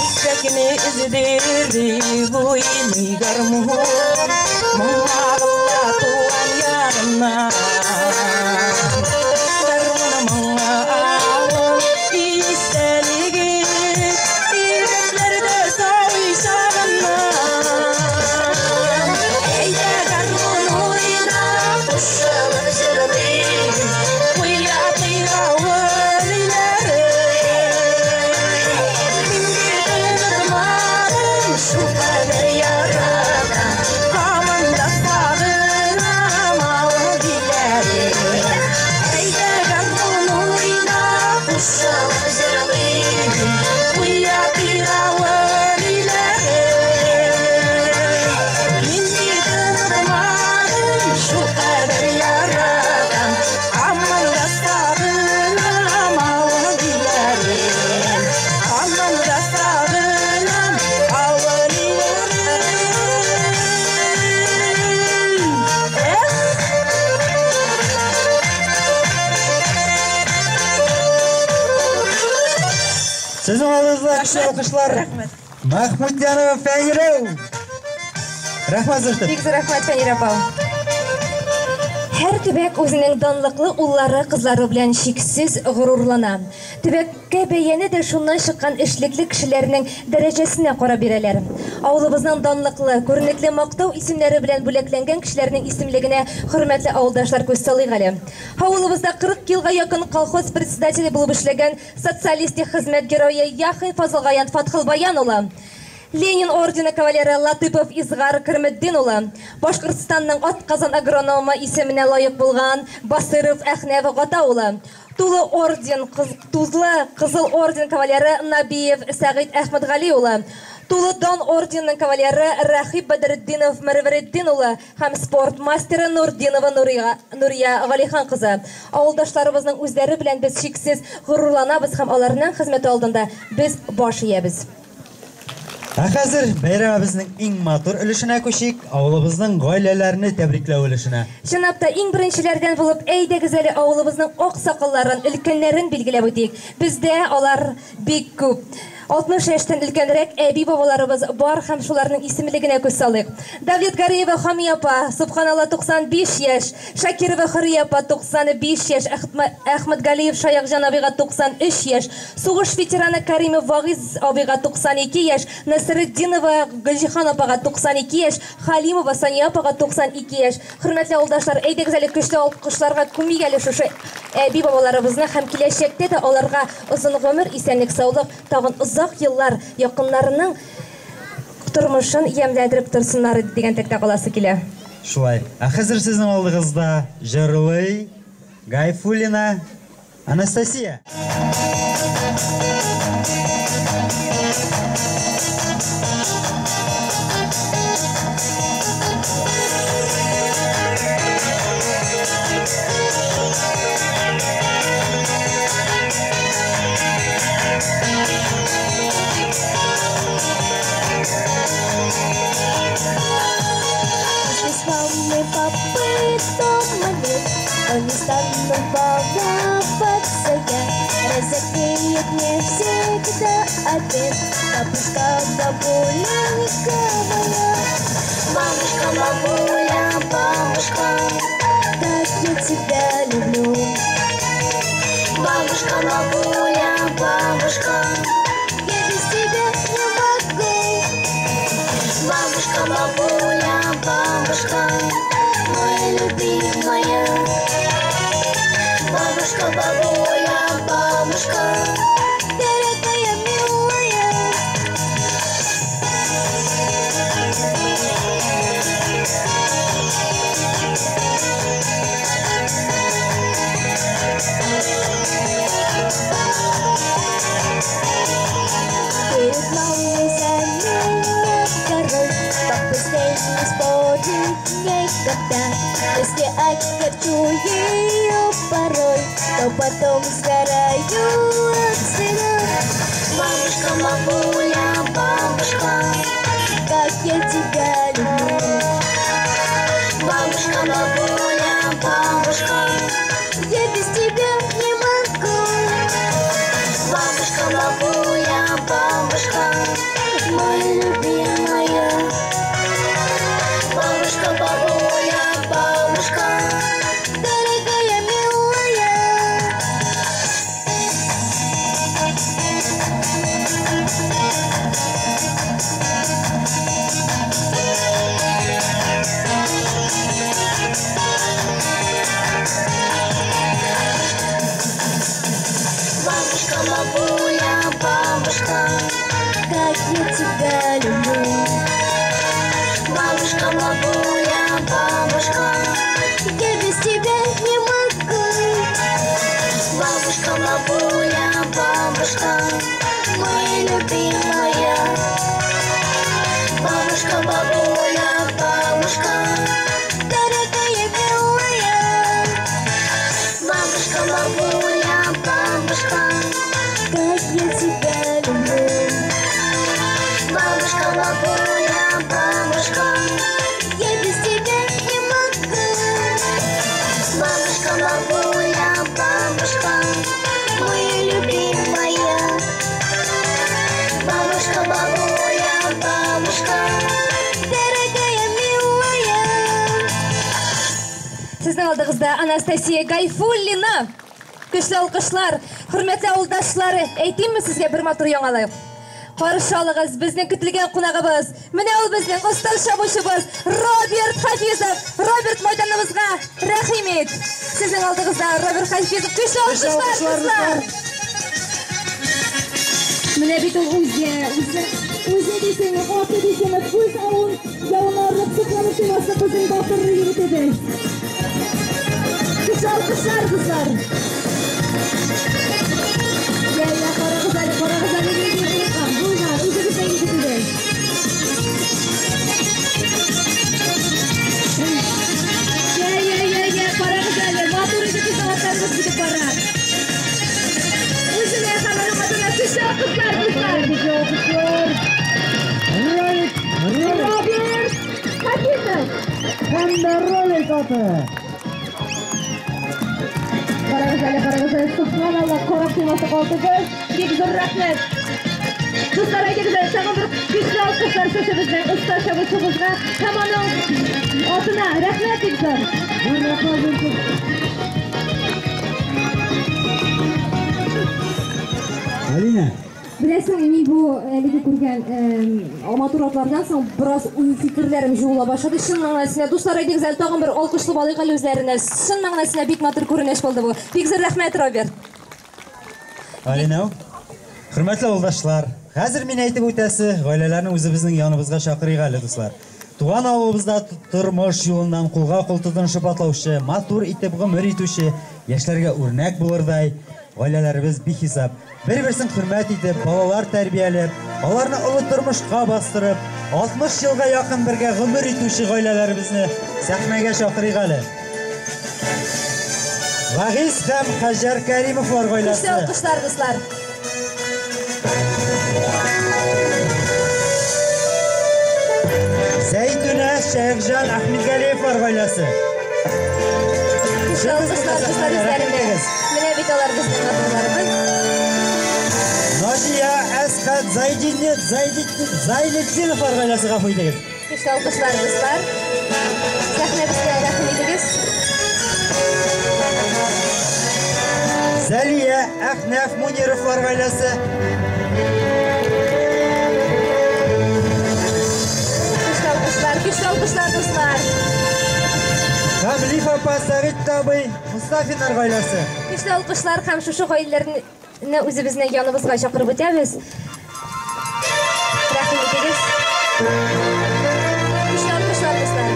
Үзәкне өздереп уйный гармун, Моңа агыла туган ягымнан. Гармун моңы авыл истәлеге, Йөрәкләрдә сабый чагымнан. Әйдә гармун уйна, кушылып җырлыйк, Уятыйк авыл илләрен. Мин бит онытмадым, шулкадәр яратам, Һаман да сагынам авыл илләрен. Әйдә гармун уйна, кушылып җырлыйк, Уятыйк авыл илләрен. Мин бит онытмадым, шулкадәр яратам, Һаман да сагынам авыл илләрен. Һаман да сагынам авыл илләрен. Эх! Сезнең алдыгызда көчле алкышлар. Мәхмүтҗанова Фәнирә. Рәхмәт зур. Бик зур рәхмәт, Фәнирә апа. Һәр төбәк үзенең данлыклы уллары, кызлары белән чиксез горурлана. Төбәккә бәяне дә шуннан чыккан эшлекле кешеләрнең дәрәҗәсенә карап бирәләр. Авылыбызның данлыклы, күренекле мактау исемнәре белән бүләкләнгән кешеләрнең исемлегенә хөрмәтле авылдашлар күз салыйк әле. Авылыбызда 40 елга якын колхоз председателе булып эшләгән социалистик хезмәт герое Яхин Фазылгаян Фатхылбаян улы. Ленин ордены кавалеры Латыпов Изгар Кырметдин улы, Башкортстанның атказан агрономы исеменә лаек булган Басыров Әхнәв Гата улы, Тулы орден, Тузлы Кызыл орден кавалеры Набиев Сәгыйть Әхмәтгали улы, Тулы Дан орденының кавалеры Рахип Бәдретдинов Мәрвәретдин улы һәм спорт мастеры Нурдинова Нурия Галихан кызы. Авылдашларыбызның үзләре белән без чиксез горурланабыз һәм аларның хезмәте алдында без баш иябез. Ә хәзер бәйрәмебезнең иң матур өлешенә күчик, авылыбызның гаиләләрне тәбрикләү өлешенә. Чынлап та иң беренчеләрдән булып әйдәгез әле авылыбызның ак сакалларын, өлкәннәрен билгеләп үтик. Бездә алар бик күп. 60 яшьтән өлкәнрәк әби бабаларыбыз бар һәм шуларның исемлегенә күз салыйк. Давлет Гареева Хамия апа, субханалла, 95 яшь, Шакирова Хөрия апа 95 яшь, Әхмәтгалиев Шаякҗан абыйга 93 яшь, сугыш ветераны Каримов Вагиз абыйга 92 яшь, Насретдинова Гөлҗиһан апага 92 яшь, Халимова Сания апага 92 яшь. Хөрмәтле авылдашлар, әйдәгез әле көчле алкышларга күмик әле шушы әби бабаларыбызны һәм киләчәктә дә аларга озын гомер, исәнлек, саулык, тагын озак еллар якыннарының тормышын ямьләндереп торсыннар дигән теләктә каласы килә. Шулай. Ә хәзер сезнең алдыгызда җырлый Гайфуллина Анастасия. Если с мамой, папой дома нет, то не стану волноваться я. Разогреет мне всегда обед бабушка, бабуленька моя. Бабушка, бабуля, бабушка, как я тебя люблю. Бабушка, бабуля, бабушка, я без тебя не могу. Бабушка, бабуля, бабушка, моя любимая. Бабушка, бабуля, бабушка, дорогая, милая. Перед мамой за меня король, папа с ней не спорит никогда. Если огорчу ее порой, то потом сгораю от стыда. Бабушка, бабуля, бабушка, как я тебя люблю. Бабушка, бабуля, бабушка, я без тебя не могу. Бабушка, бабуля, бабушка, моя любимая. Бабушка, бабуля, бабушка, дорогая, милая. Бабушка, бабуля, бабушка, как я тебя люблю. Бабушка, бабуля, бабушка, я без тебя не могу. Бабушка, бабуля, бабушка, моя любимая. Бабушка, бабуля, бабушка, дорогая, милая. Бабушка, бабуля, бабушка, как я тебя люблю. Бабушка, бабуля, бабушка, я без тебя не могу. Бабушка, бабуля, бабушка, моя любимая. Бабушка, бабуля, бабушка, дорогая, милая. Сезнең алдыгызда Анастасия Гайфуллина. Көчле алкышлар, хөрмәтле авылдашлар, әйтимме сезгә бер матур яңалык? Каршы алыгыз безнең көтелгән кунагыбыз. Менә ул безнең остаз чабучыбыз Роберт Хафизов. Роберт майданыбызга рәхим ит. Сезнең алдыгызда Роберт Хафизов. Көчле алкышлар, кызлар. Менә бит ул үзе, үзе, үзе дисеңме, аты дисеңме, күз авын яунарлык сокланып туймаслык безнең батыр егетебез. Көчле алкышлар, кызлар. Я, я, карагыз әле, карагыз әле, нинди булган, булган, үзебезнең егетебез. Я, я, я, я, карагыз әле, матур итеп безнең атларыбыз китеп бара. Үзенә һәм аның атына көчле алкышлар, кызлар. Көчле алкышлар. Ролик, ролик. Роберт Хафизов. Һәм дә ролик аты. Карагыз әле, карагыз әле, субханалла, карап туймаслык алтыбыз. Бик зур рәхмәт. Дуслар, әйдәгез әле тагын бер көчле алкышлар шушы безнең оста чабучыбызга һәм аның атына. Рәхмәт бик зур. Алина. Беләсең, мин бу әлеге күргән матур атлардан соң бераз уй-фикерләрем җуыла башлады. Чын мәгънәсендә, дуслар, әйдәгез әле тагын бер алкышлап алыйк әле үзләренә. Чын мәгънәсендә бик матур күренеш булды бу. Бик зур рәхмәт, Роберт. Алина, хөрмәтле авылдашлар, хәзер мин әйтеп үтәсе гаиләләрне үзебезнең яныбызга чакырыйк әле, дуслар. Туган авылыбызда тормыш юлыннан кулга кул тотынышып атлаучы, матур итеп гомер итүче, яшьләргә үрнәк булырдай гаиләләребез бихисап. Бер-берсен хөрмәт итеп, балалар тәрбияләп, аларны олы тормышка бастырып, 60 елга якын бергә гомер итүче гаиләләребезне сәхнәгә чакырыйк әле. Вагиз һәм Хаҗәр Кәримовлар гаиләсе. Көчле алкышлар, дуслар. Зәйтүнә Шәйхҗан Әхмәтгалиевлар гаиләсе. Көчле алкышлар, дуслар, үзләренә. Менә бит алар безнең матурларыбыз. Наҗия Әсхәт Зайнетдиновлар гаиләсе, гафу итегез. Көчле алкышлар, дуслар. Сәхнәбезгә рәхим итегез. Зәлия Әхнәф Мунировлар гаиләсе. Көчле алкышлар, көчле алкышлар, дуслар. Һәм Лиф апа Сәгыйть абый Мустафиннар гаиләсе. Көчле алкышлар һәм шушы гаиләләрне үзебезнең яныбызга чакырып үтәбез. Рәхим итегез. Көчле алкышлар, дуслар.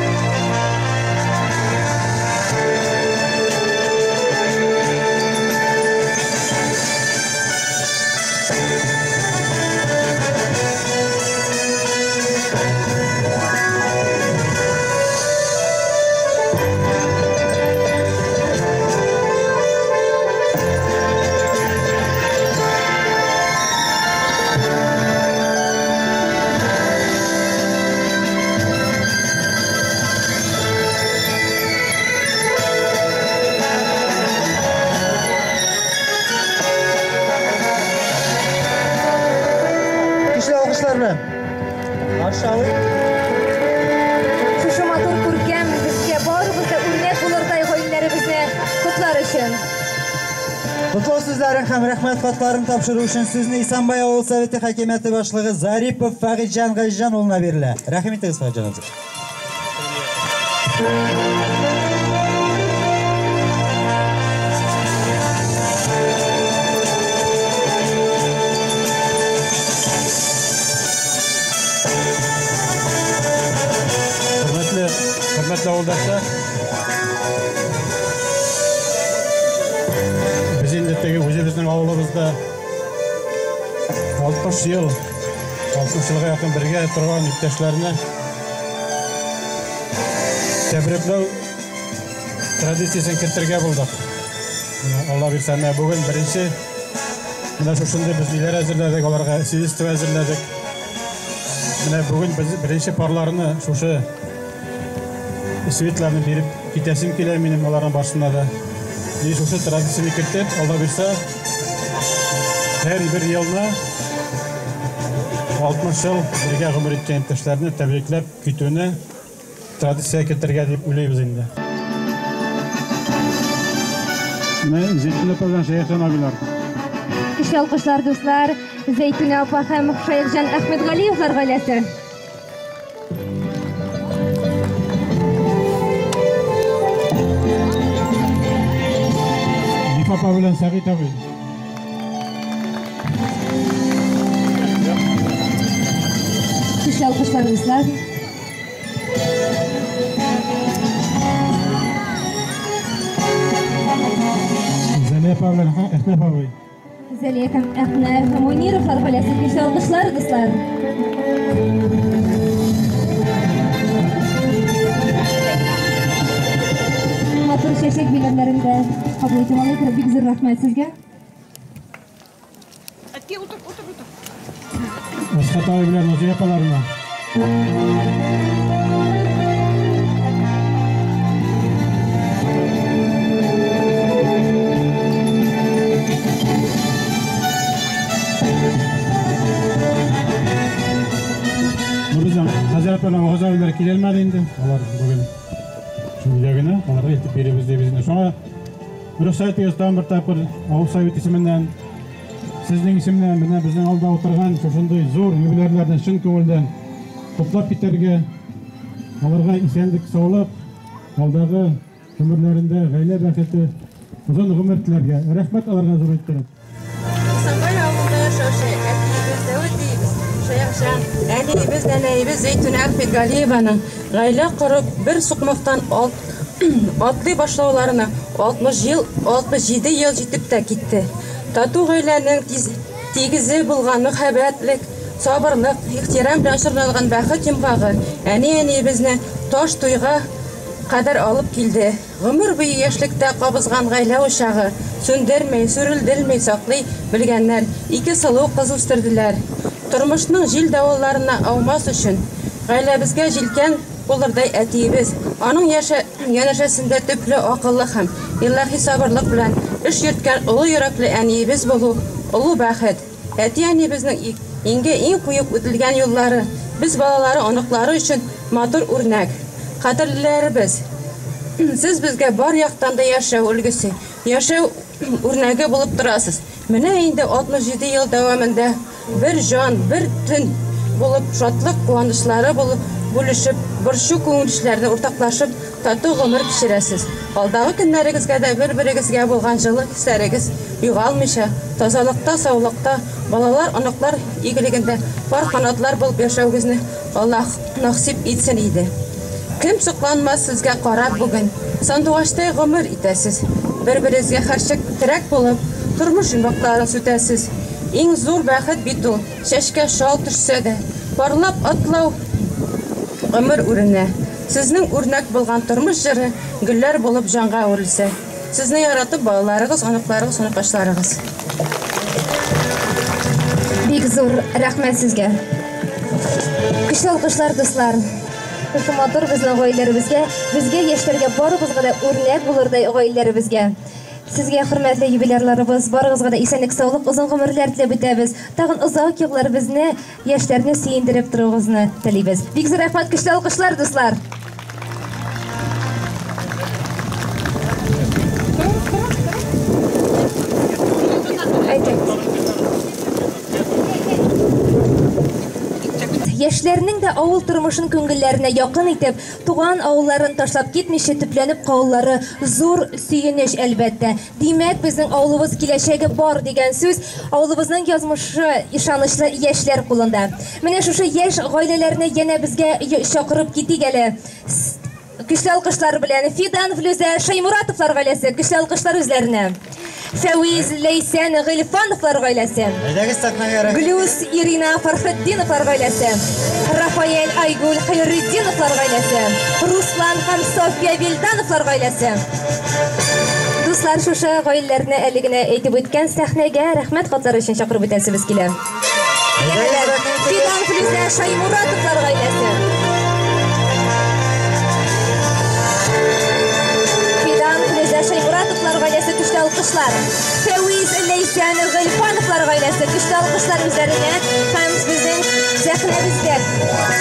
Көчле алкышлар белән. Каршы алыйк. Шушы матур күркәм безгә барыбыз да үрнәк булырдай гаиләләребезне котлар өчен. Котлау сүзләрен һәм рәхмәт хатларын тапшыру өчен сүзне Исәнбай авыл советы хакимияте башлыгы Зарипов Фагыйтҗан Газизҗан улына бирелә. Рәхим итегез, Фагыйтҗан абзый. Хөрмәтле, хөрмәтле авылдашлар. Без инде теге үзебезнең авылыбызда 60 ел, 60 елга якын бергә торган иптәшләрне тәбрикләү традициясен кертергә булдык. Менә Алла бирсә, менә бүген беренче менә шушындый без ниләр әзерләдек, аларга свидетельство әзерләдек. Менә бүген без беренче парларны шушы светларны биреп китәсем килә минем аларның башына да. И шушы традицияне кертеп, Алла бирсә, һәр бер елны 60 ел бергә гомер иткән иптәшләрне тәбрикләп китүне традиция кертергә дип уйлыйбыз инде. Менә Зәйтүнә апа белән Шәйхҗан абыйлар. Көчле алкышлар, дуслар, Зәйтүнә апа һәм Шәйхҗан Әхмәтгалиевлар гаиләсе. Лиф апа белән Сәгыйть абый. Көчле алкышлар, дуслар. Зәлия апа белән Әхнәф абый. Зәлия һәм Әхнәф Мунировлар гаиләсе. Көчле алкышлар, дуслар. Матур чәчәк бәйләмнәрендә кабул итеп алыйк. Бик зур рәхмәт сезгә. Әткәй, утыр, утыр, утыр. Әсхәт абый белән Назия апаларына. белән Вагыз абыйлар килә алмады инде. Алар бүген шул өйдә генә, аларга илтеп бирәбез дибез инде. Шуңа рөхсәт итегез тагын бер тапкыр авыл совет исеменнән, сезнең исемнән менә безнең алда утырган шушындый зур юбилярларны чын күңелдән котлап китәргә, аларга исәнлек, саулык, алдагы гомерләрендә гаилә бәхете, озын гомер теләргә. Рәхмәт аларга зур иттереп. Исәнбай авылында яшәүче әтиебез Дәүдиебез Шәяхҗан, әниебез нәнәебез Зәйтүнә Ахмедгалиеваның гаилә корып бер сукмактан атлый башлауларына 60 ел, 67 ел җитеп тә китте. Тату гаиләнең тигезе булган мәхәббәтлек, сабырлык, ихтирам белән чорналган бәхет йомгагы әни-әниебезне таш туйга кадәр алып килде. Гомер буе яшьлектә кабызган гаилә учагы сүндермей, сүрелдермей саклый белгәннәр, ике сылу кыз үстерделәр. Тормышның җил давылларына аумас өчен гаиләбезгә җилкән булырдай әтиебез, аның янәшәсендә төпле акыллы һәм илаһи сабырлык белән эш йөрткән олы йөрәкле әниебез булу олы бәхет. Әти-әниебезнең иңгә иң куеп үтелгән юллары без балалары, оныклары өчен матур үрнәк. Кадерлеләребез, сез безгә бар яктан да яшәү өлгесе, яшәү үрнәге булып торасыз. Менә инде 67 ел дәвамында бер җан, бер төн булып, шатлык куанычлары булып бүлешеп, борчу күңелчләрне уртаклашып, тату гомер кичерәсез. Алдагы көннәрегезгә дә бер-берегезгә булган җылы хисләрегез югалмыйча, тазалыкта, саулыкта, балалар, оныклар игелегендә пар канатлар булып яшәүегезне Аллаһ насыйп итсен иде. Кем сокланмас сезгә карап бүген, сандугачтай гомер итәсез. Бер-берегезгә һәрчак терәк булып, тормыш йомгакларын сүтәсез. Иң зур бәхет бит ул, чәчкә чал төшсә дә, парлап атлау гомер үренә. Сезнең үрнәк булган тормыш җыры гөлләр булып җанга үрелсә. Сезне яратып балаларыгыз, оныкларыгыз, оныкашларыгыз. Бик зур рәхмәт сезгә. Көчле алкышлар, дуслар. Шушы матур безнең гаиләләребезгә, безгә яшьләргә барыбызга да үрнәк булырдай гаиләләребезгә. Сезгә, хөрмәтле юбилярларыбыз, барыгызга да исәнлек, саулык, озын гомерләр теләп үтәбез. Тагын озак еллар безне, яшьләрне сөендереп торуыгызны телибез. Бик зур рәхмәт, көчле алкышлар, дуслар. Яшьләрнең дә авыл тормышын күңелләренә якын итеп, туган авылларын ташлап китмичә төпләнеп калулары зур сөенеч, әлбәттә. Димәк, безнең авылыбыз киләчәге бар дигән сүз, авылыбызның язмышы ышанычлы яшьләр кулында. Менә шушы яшь гаиләләрне янә безгә чакырып китик әле. Көчле алкышлар белән Фидан, Флүзә, Шаймуратовлар гаиләсе, көчле алкышлар үзләренә. Фәвиз, Ләйсән, Гыйльфановлар гаиләсе. Әйдәгез сәхнәгә. Глюс, Ирина, Фархетдиновлар гаиләсе. Рафаэль, Айгуль, Хайретдиновлар гаиләсе. Руслан һәм Софья Вильдановлар гаиләсе. Дуслар, шушы гаиләләрне әле генә әйтеп үткән сәхнәгә рәхмәт хатлары өчен чакырып үтәсебез килә. Фидан, Флүзә, Шаймуратовлар гаиләсе. Фидан, Флүзә, Шаймуратовлар гаиләсе, көчле алкышлар. Фәвиз, Ләйсән, Гыйльфановлар гаиләсе, көчле алкышлар үзләренә һәм безнең сәхнәбездә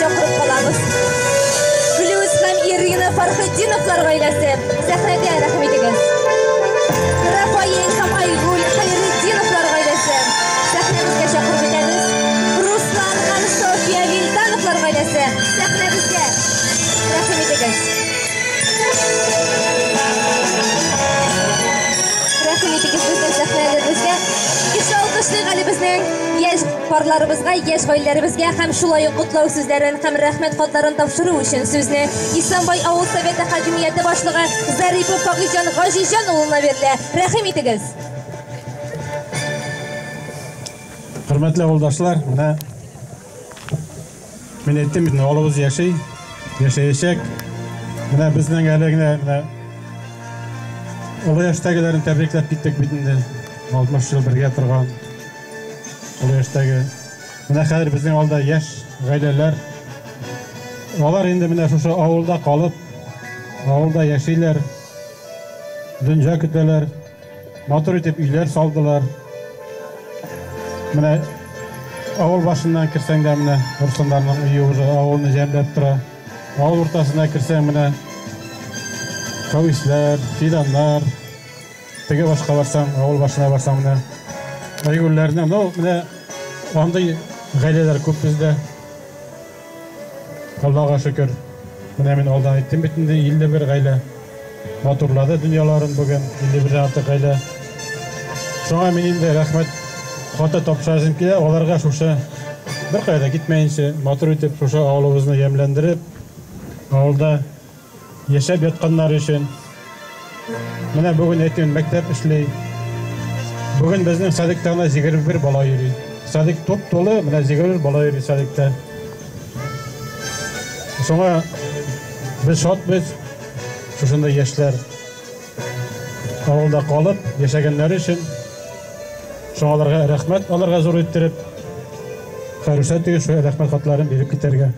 чакырып калабыз. Флүз һәм Ирина Фархетдиновлар гаиләсе, сәхнәгә рәхим итегез. Рафаэль һәм Айгуль Хайретдиновлар гаиләсе, сәхнәбезгә чакырып үтәбез. Руслан һәм Софья Вильдановлар гаиләсе, сәхнәбезгә рәхим итегез. Рәхим итегез безнең сәхнәләребезгә. Көчле алкышлыйк әле безнең яшь парларыбызга, яшь гаиләләребезгә һәм шулай ук котлау сүзләрен һәм рәхмәт хатларын тапшыру өчен сүзне Исламбай авыл советы хакимияте башлыгы Зарипов Фагыйҗан Гаҗиҗан улына бирелә. Рәхим итегез. Хөрмәтле авылдашлар, менә мин әйттем бит, авылыбыз яши, яшәячәк. Менә безнең әле генә менә олы яшьтәгеләрен тәбрикләп киттек бит инде. 60 ел бергә торган олы яшьтәге. Менә хәзер безнең алда яшь гаиләләр. Алар инде менә шушы авылда калып, авылда яшиләр, дөнья көтәләр, матур итеп өйләр салдылар. Менә Авыл башыннан керсәң дә менә Русланнарның өе уже авылны җәмләп тора. Авыл уртасына керсәң менә Фәвисләр, Фиданнар, теге башка барсаң, авыл башына барсаң менә Айгөлләрнең, ну, менә андый гаиләләр күп бездә. Аллага шөкер. Менә мин алдан әйттем бит инде, 51 гаилә матурлады дөньяларын бүген, 51 артык гаилә. Шуңа мин инде рәхмәт хаты тапшырасым килә, аларга шушы беркая да китмәенчә, матур итеп шушы авылыбызны ямьләндереп, авылда яшәп ятканнар өчен. Менә бүген әйтәм, мәктәп эшли. Бүген безнең садикта гына 21 бала йөри. Садик туп-тулы, менә 21 бала йөри садикта. Шуңа без шатбыз, шушындай яшьләр авылда калып яшәгәннәре өчен. Шуңа аларга рәхмәт, аларга зур иттереп, рөхсәт итегез шул рәхмәт хатларын биреп китәргә.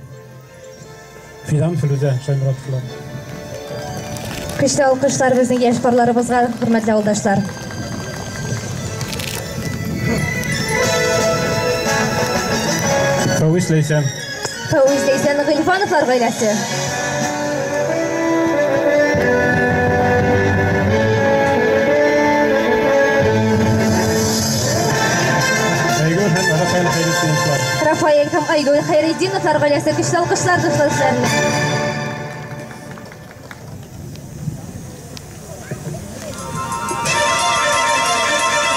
Фидан Флүзә Шаймуратовлар. Көчле алкышлар безнең яшь парларыбызга, хөрмәтле авылдашлар. Фәвис Ләйсән. Фәвис Ләйсән Гыйльфановлар гаиләсе. Айгөл һәм Рафаэль Хәйретдиновлар. Рафаэль һәм Айгөл Хәйретдиновлар гаиләсе көчле алкышлар дуслар сезләрне.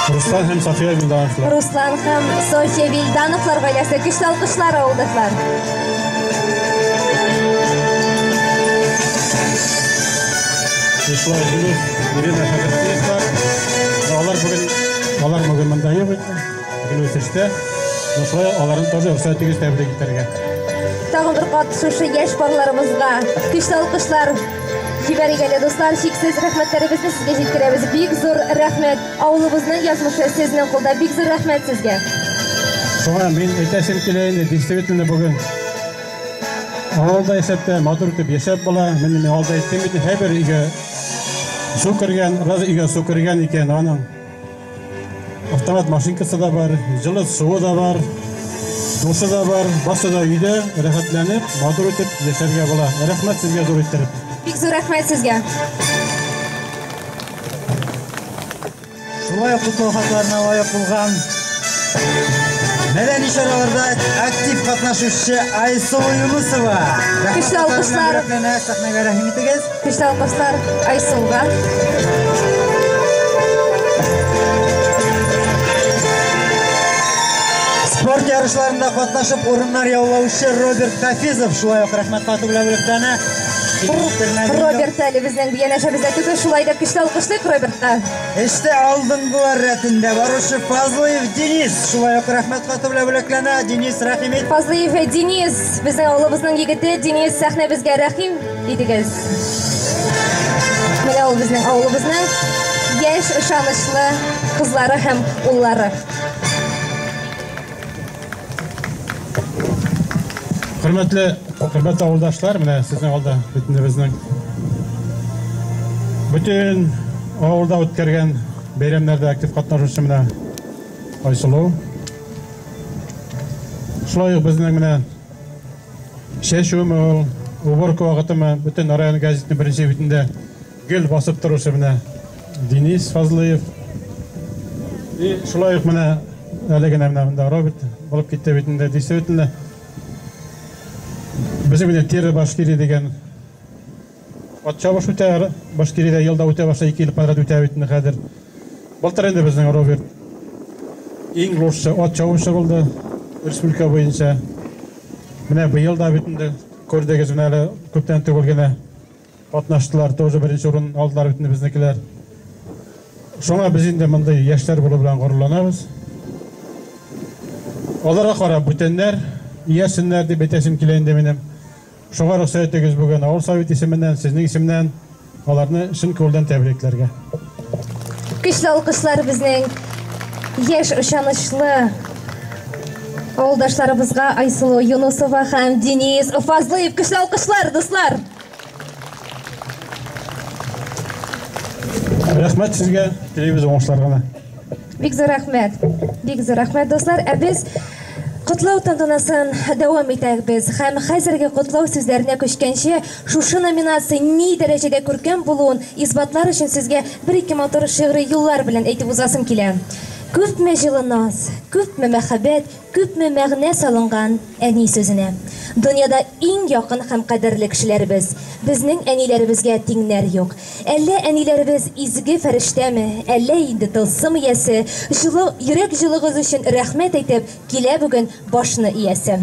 Руслан һәм София Вилдановлар. Руслан һәм София Вилдановлар гаиләсе көчле алкышлар авылдашлар. Шулай Дилүс, Ирина Фәхретдиновлар. Алар бүген алар бүген монда юк инде. Гел үсештә. Шулай аларны тоже рөхсәт итегез тәбрик итәргә. Тагын бер кат шушы яшь парларыбызга көчле алкышлар җибәрик әле, дуслар. Чиксез рәхмәтләребезне сезгә җиткерәбез. Бик зур рәхмәт. Авылыбызның язмышы сезнең кулда. Бик зур рәхмәт сезгә. Шуңа мин әйтәсем килә инде, действительно бүген авылда яшәп тә матур итеп яшәп була. Мин алда әйттем бит, һәрбер өйгә су кергән, раз өйгә су кергән икән, аның автомат машинкасы да бар, җылы суы да бар, душы да бар, барсы да өйдә рәхәтләнеп, матур итеп яшәргә була. Рәхмәт сезгә зур иттереп. Бик зур рәхмәт сезгә. Шулай ук котлау хатларына лаек булган мәдәни чараларда актив катнашучы Айсылу Юнусова. Көчле алкышлар. Сәхнәгә рәхим итегез. Көчле алкышлар Айсылуга. Спорт ярышларында катнашып урыннар яулаучы Роберт Хафизов шулай ук рәхмәт хаты белән бүләкләнә. Роберт әле безнең янәшәбездә түгел, шулай да көчле алкышлыйк Робертка. Эштә алдынгылар рәтендә баручы Фазлыев Денис шулай ук рәхмәт хаты белән бүләкләнә. Денис, рәхим ит. Фазлыев Денис, безнең авылыбызның егете Денис, сәхнәбезгә рәхим итегез. Менә ул безнең авылыбызның яшь ышанычлы кызлары һәм уллары. Хөрмәтле, хөрмәтле авылдашлар, менә сезнең алда бөтен безнең бөтен авылда үткәргән бәйрәмнәрдә актив катнашучы менә Айсылу. Шулай ук безнең менә чәчүме ул, уборка вакытымы, бөтен район газетының беренче битендә гел басып торучы менә Денис Фазлыев. И шулай ук менә әле генә менә монда Роберт булып китте бит инде, действительно. Безнең менә Терра Башкирия дигән ат чабыш үтә, Башкириядә елда үтә башлый, 2 ел подряд үтә бит инде хәзер. Былтыр инде безнең Роберт иң лучший ат чабучы булды республика буенча. Менә быел да бит инде күрдегез, менә әле күптән түгел генә катнаштылар, тоже беренче урын алдылар бит инде безнекеләр. Шуңа без инде мондый яшьләр булу белән горурланабыз. Аларга карап бүтәннәр иярсеннәр дип әйтәсем килә инде минем. Шуңа рөхсәт итегез бүген авыл совет исеменнән, сезнең исемнән аларны чын күңелдән тәбрикләргә. Көчле алкышлар безнең яшь ышанычлы авылдашларыбызга Айсылу Юнусова һәм Денис Фазлыев. Көчле алкышлар, дуслар! Рәхмәт сезгә, телибез уңышлар гына. Бик зур рәхмәт. Бик зур рәхмәт, дуслар. Ә без Котлау тантанасын дәвам итәбез һәм хәзерге котлау сүзләренә күчкәнче, шушы номинация ни дәрәҗәдә күркәм булуын исбатлар өчен сезгә бер-ике матур шигъри юллар белән әйтеп узасым килә. Күпме җылы наз, күпме мәхәббәт, күпме мәгънә салынган әни сүзенә. Дөньяда иң якын һәм кадерле кешеләребез. Безнең әниләребезгә тиңнәр юк. Әллә әниләребез изге фәрештәме, әллә инде тылсым иясе, җылы, йөрәк җылыгыз өчен рәхмәт әйтеп, килә бүген башны иясе.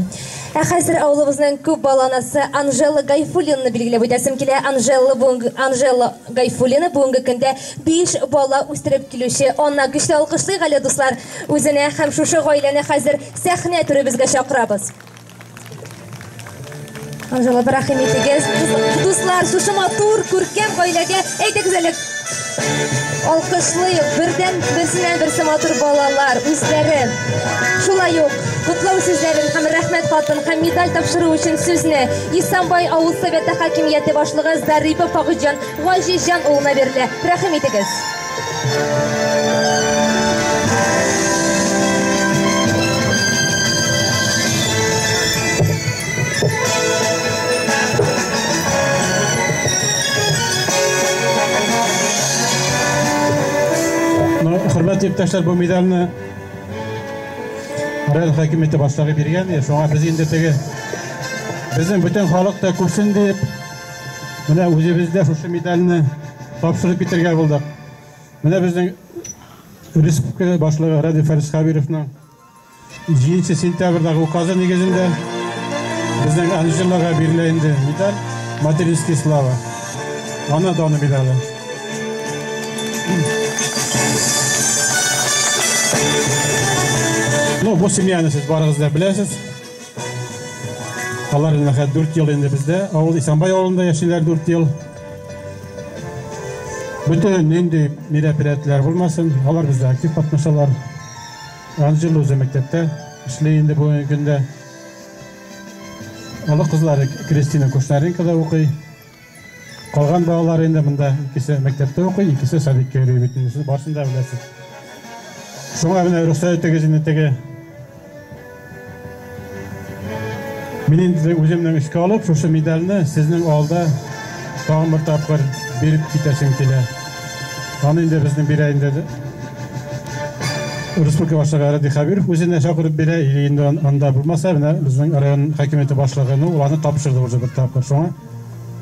Ә хәзер авылыбызның күп балалы анасы Анжела Гайфуллинаны билгеләп үтәсем килә. Анжела бүгенге Анжела Гайфуллина бүгенге көндә 5 бала үстереп килүче ана. Көчле алкышлыйк әле, дуслар, үзенә һәм шушы гаиләне хәзер сәхнә түребезгә чакырабыз. Анжела, рәхим итегез. Дуслар, шушы матур, күркәм гаиләгә әйдәгез әле алкышлыйк. Бердән берсеннән берсе матур балалар, үзләре. Шулай ук котлау сүзләрен һәм рәхмәт хатын һәм медаль тапшыру өчен сүзне Исамбай авыл советы хакимияте башлыгы Зарипов Фагыйҗан Газизҗан улына бирелә. Рәхим итегез. Ну, хөрмәтле иптәшләр, бу медальне район хакимияте башлыгы биргән. Шуңа без инде теге безнең бөтен халык та күрсен дип, менә үзебез дә шушы медальне тапшырып китәргә булдык. Менә безнең республика башлыгы Радий Фәрис Хәбировның 7 сентябрьдәге указы нигезендә безнең Анжелага бирелә инде медаль Материнский слава. Ана даны медале. Ну, бу семьяны сез барыгыз да беләсез. Алар инде хәзер 4 ел инде бездә. Авыл Исамбай авылында яшиләр 4 ел. Бөтен нинди мероприятиеләр булмасын, алар бездә актив катнашалар. Анжела үзе мәктәптә эшли инде бүгенге көндә. Олы кызлары Кристина Кушнаренкода укый. Калган балалар инде монда икесе мәктәптә укый, икесе садикка йөри бит инде. Сез барысын да беләсез. Шуңа менә рөхсәт итегез инде теге. Мин инде үземнең эшкә алып, шушы медальне сезнең алда тагын бер тапкыр биреп китәсем килә. Аны инде безнең бирә инде Республика башлыгы Радий Хәбиров үзенә чакырып бирә, или инде анда булмаса, менә безнең район хакимияте башлыгы, ну, ул аны тапшырды уже бер тапкыр. Шуңа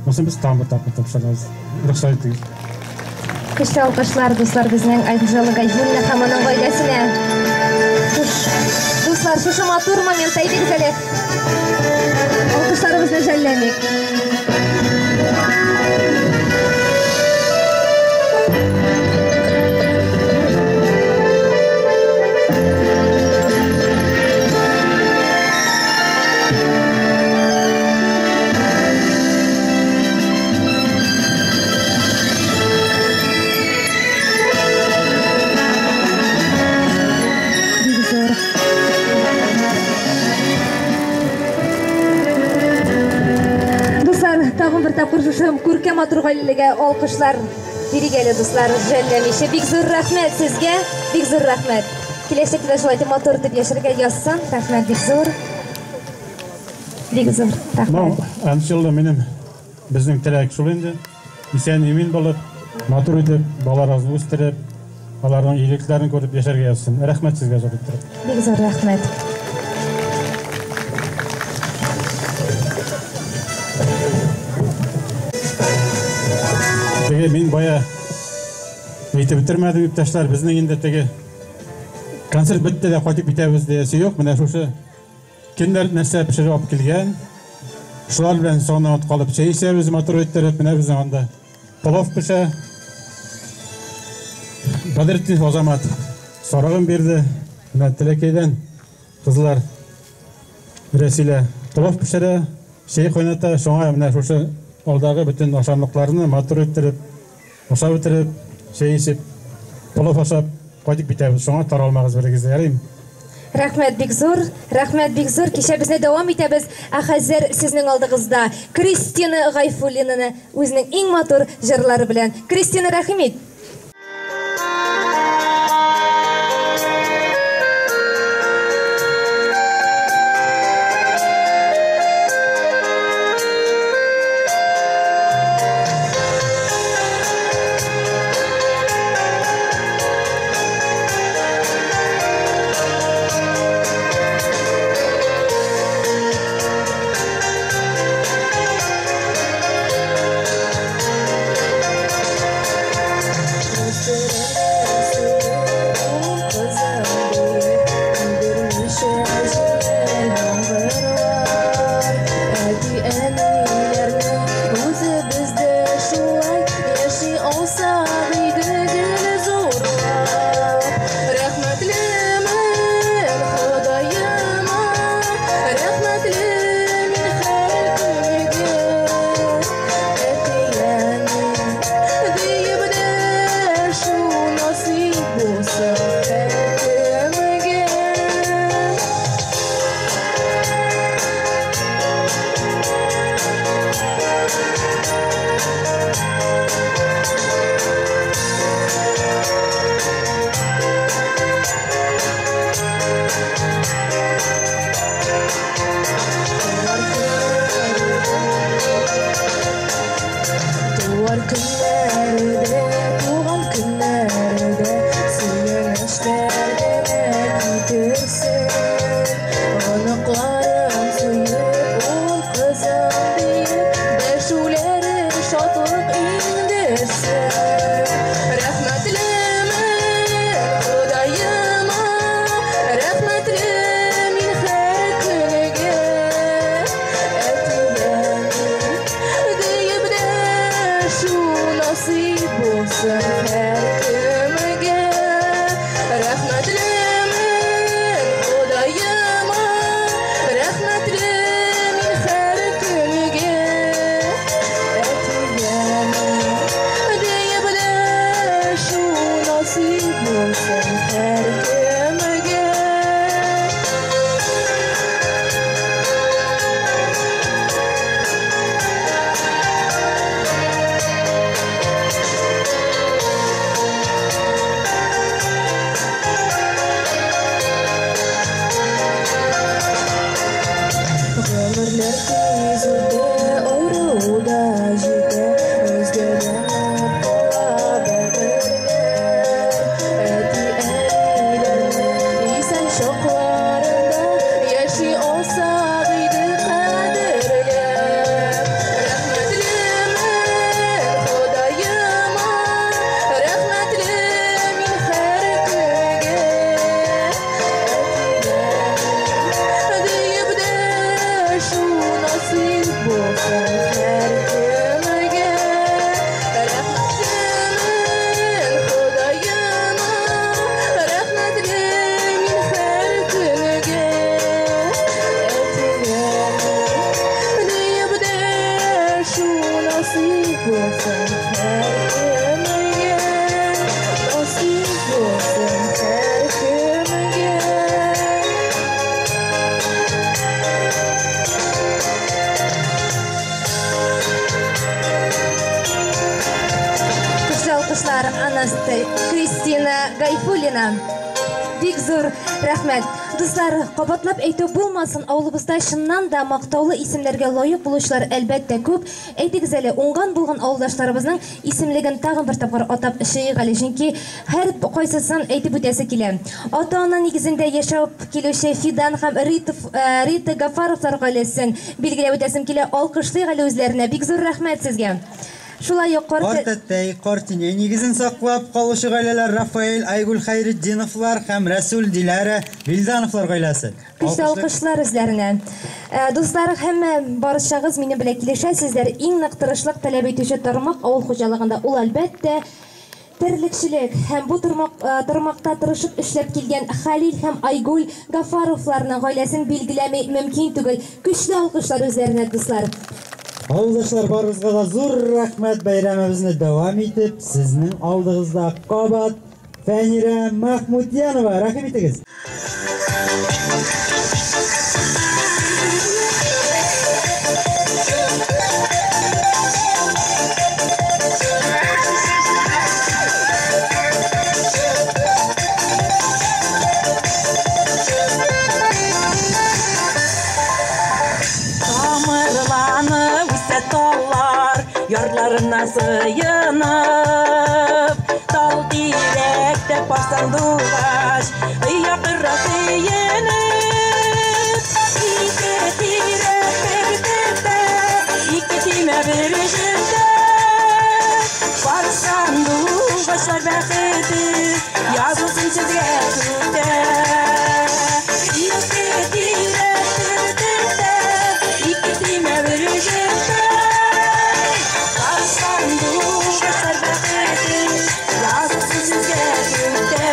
монысын без тагын бер тапкыр тапшырабыз. Рөхсәт итегез. Көчле алкышлар, дуслар, безнең Анжела Гайфуллина һәм аның гаиләсенә. Дуслар, шушы матур моментта әйдәгез әле. Алкышларыбызны жәлләмик. Бик зур. Дуслар, тагын бер тапкыр шушы күркәм матур гаиләгә алкышлар бирик әле, дуслар, жәлләмичә. Бик зур рәхмәт сезгә, бик зур рәхмәт. Киләчәктә дә шулай итеп матур итеп яшәргә язсын. Рәхмәт бик зур. Бик зур рәхмәт. Ну, Анжела минем безнең теләк шул инде. Исән имин булып, матур итеп балаларыбызны үстереп, аларның игелекләрен күреп яшәргә язсын. Рәхмәт сезгә зур итеп. Бик зур рәхмәт. Теге мин бая әйтеп бетермәдем, иптәшләр, безнең инде теге концерт бетте дә кайтып китәбез диясе юк. Менә шушы кемнәр нәрсә пешереп алып килгән, шулар белән соңыннан калып чәй эчәбез, матур иттереп. Менә безнең анда плов пешә. Бәдретдин Азамат сарыгын бирде. Менә Теләкәйдән кызлар Рәсилә плов пешерә, чәй кайната. Шуңа менә шушы алдагы бөтен ашамлыкларны матур иттереп, ашап бетереп, чәй эчеп, плов ашап кайтып китәбез. Шуңа таралмагыз берегез дә, ярыймы? Рәхмәт бик зур, рәхмәт бик зур. Кичә безне дәвам итәбез. Ә хәзер сезнең алдыгызда Кристина Гайфуллинаны үзенең иң матур җырлары белән. Кристина, рәхим ит. Туар көннәрдә, туган көннәрдә сөенечләр генә китерсен. Оныкларым сөеп, ул кызым диеп, дәшүләре шатлык иңдерсен. Рәхмәтлемен Ходаема, рәхмәтле мин һәр көнгә. Әтием диеп дәшү насыйп булсын һәркемгә. Рәхмәтлемен Ходаема, рәхмәтле мин һәр көнгә. Әтием диеп дәшү насыйп булсын һәркемгә. Гомерләр тиз үтә, авыру да җитә, өзгәләнеп кала бәгырьләр. Әти-әниләрнең исән чакларында яши алсак иде кадерләп. Рәхмәтлемен Ходаема, рәхмәтле мин һәр көнгә. Әтием диеп дәшү насыйп булсын һәркемгә. Рәхмәтлемен Ходаема, рәхмәтле мин һәр көнгә. Әтием диеп дәшү насыйп булсын һәркемгә. Насыйп булсын һәркемгә. Көчле алкышлар Анасты Кристина Гайфуллина. Бик зур рәхмәт. Дуслар, кабатлап әйтү булмасын, авылыбызда чыннан да мактаулы исемнәргә лаек булучылар әлбәттә күп. Әйтегез әле, уңган булган авылдашларыбызның исемлеген тагын бер тапкыр атап чыгыйк әле, чөнки һәр кайсысын әйтеп үтәсе килә. Ата-ана нигезендә яшәп килүче Фидан һәм Рита Гафаровлар гаиләсен билгеләп үтәсем килә. Алкышлыйк әле үзләренә. Бик зур рәхмәт сезгә. Шулай ук карт Картәтәй, картинәй нигезен саклап калучы гаиләләр Рафаэль, Айгүл Хәйретдиновлар һәм Рәсүл Диләрә Вилдановлар гаиләсе. Көчле алкышлар үзләренә. Дуслар, һәммә барчагыз минем белән килешәсезләр. Иң нык тырышлык таләп итүче тармак авыл хуҗалыгында ул әлбәттә терлекчелек һәм бу тармакта тырышып эшләп килгән Халил һәм Айгүл Гафаровларның гаиләсен билгеләми мөмкин түгел. Көчле алкышлар үзләренә, дуслар. Авылдашлар, барыгызга да зур рәхмәт. Бәйрәмебезне дәвам итеп, сезнең алдыгызда кабат Фәнирә Махмутьянова. Рәхим итегез. Тамырланып үсә таллар, ярларына сыенып, тал тирәктә пар сандугач, якынрак сөенеп. Ике тирәк бер төптә, ике төймә бер җирдә. Пар сандугачлар бәхете язылсын сезгә күктә. Ике тирәк бер төптә, ике төймә бер җирдә. Пар сандугачлар бәхете язылсын сезгә күктә.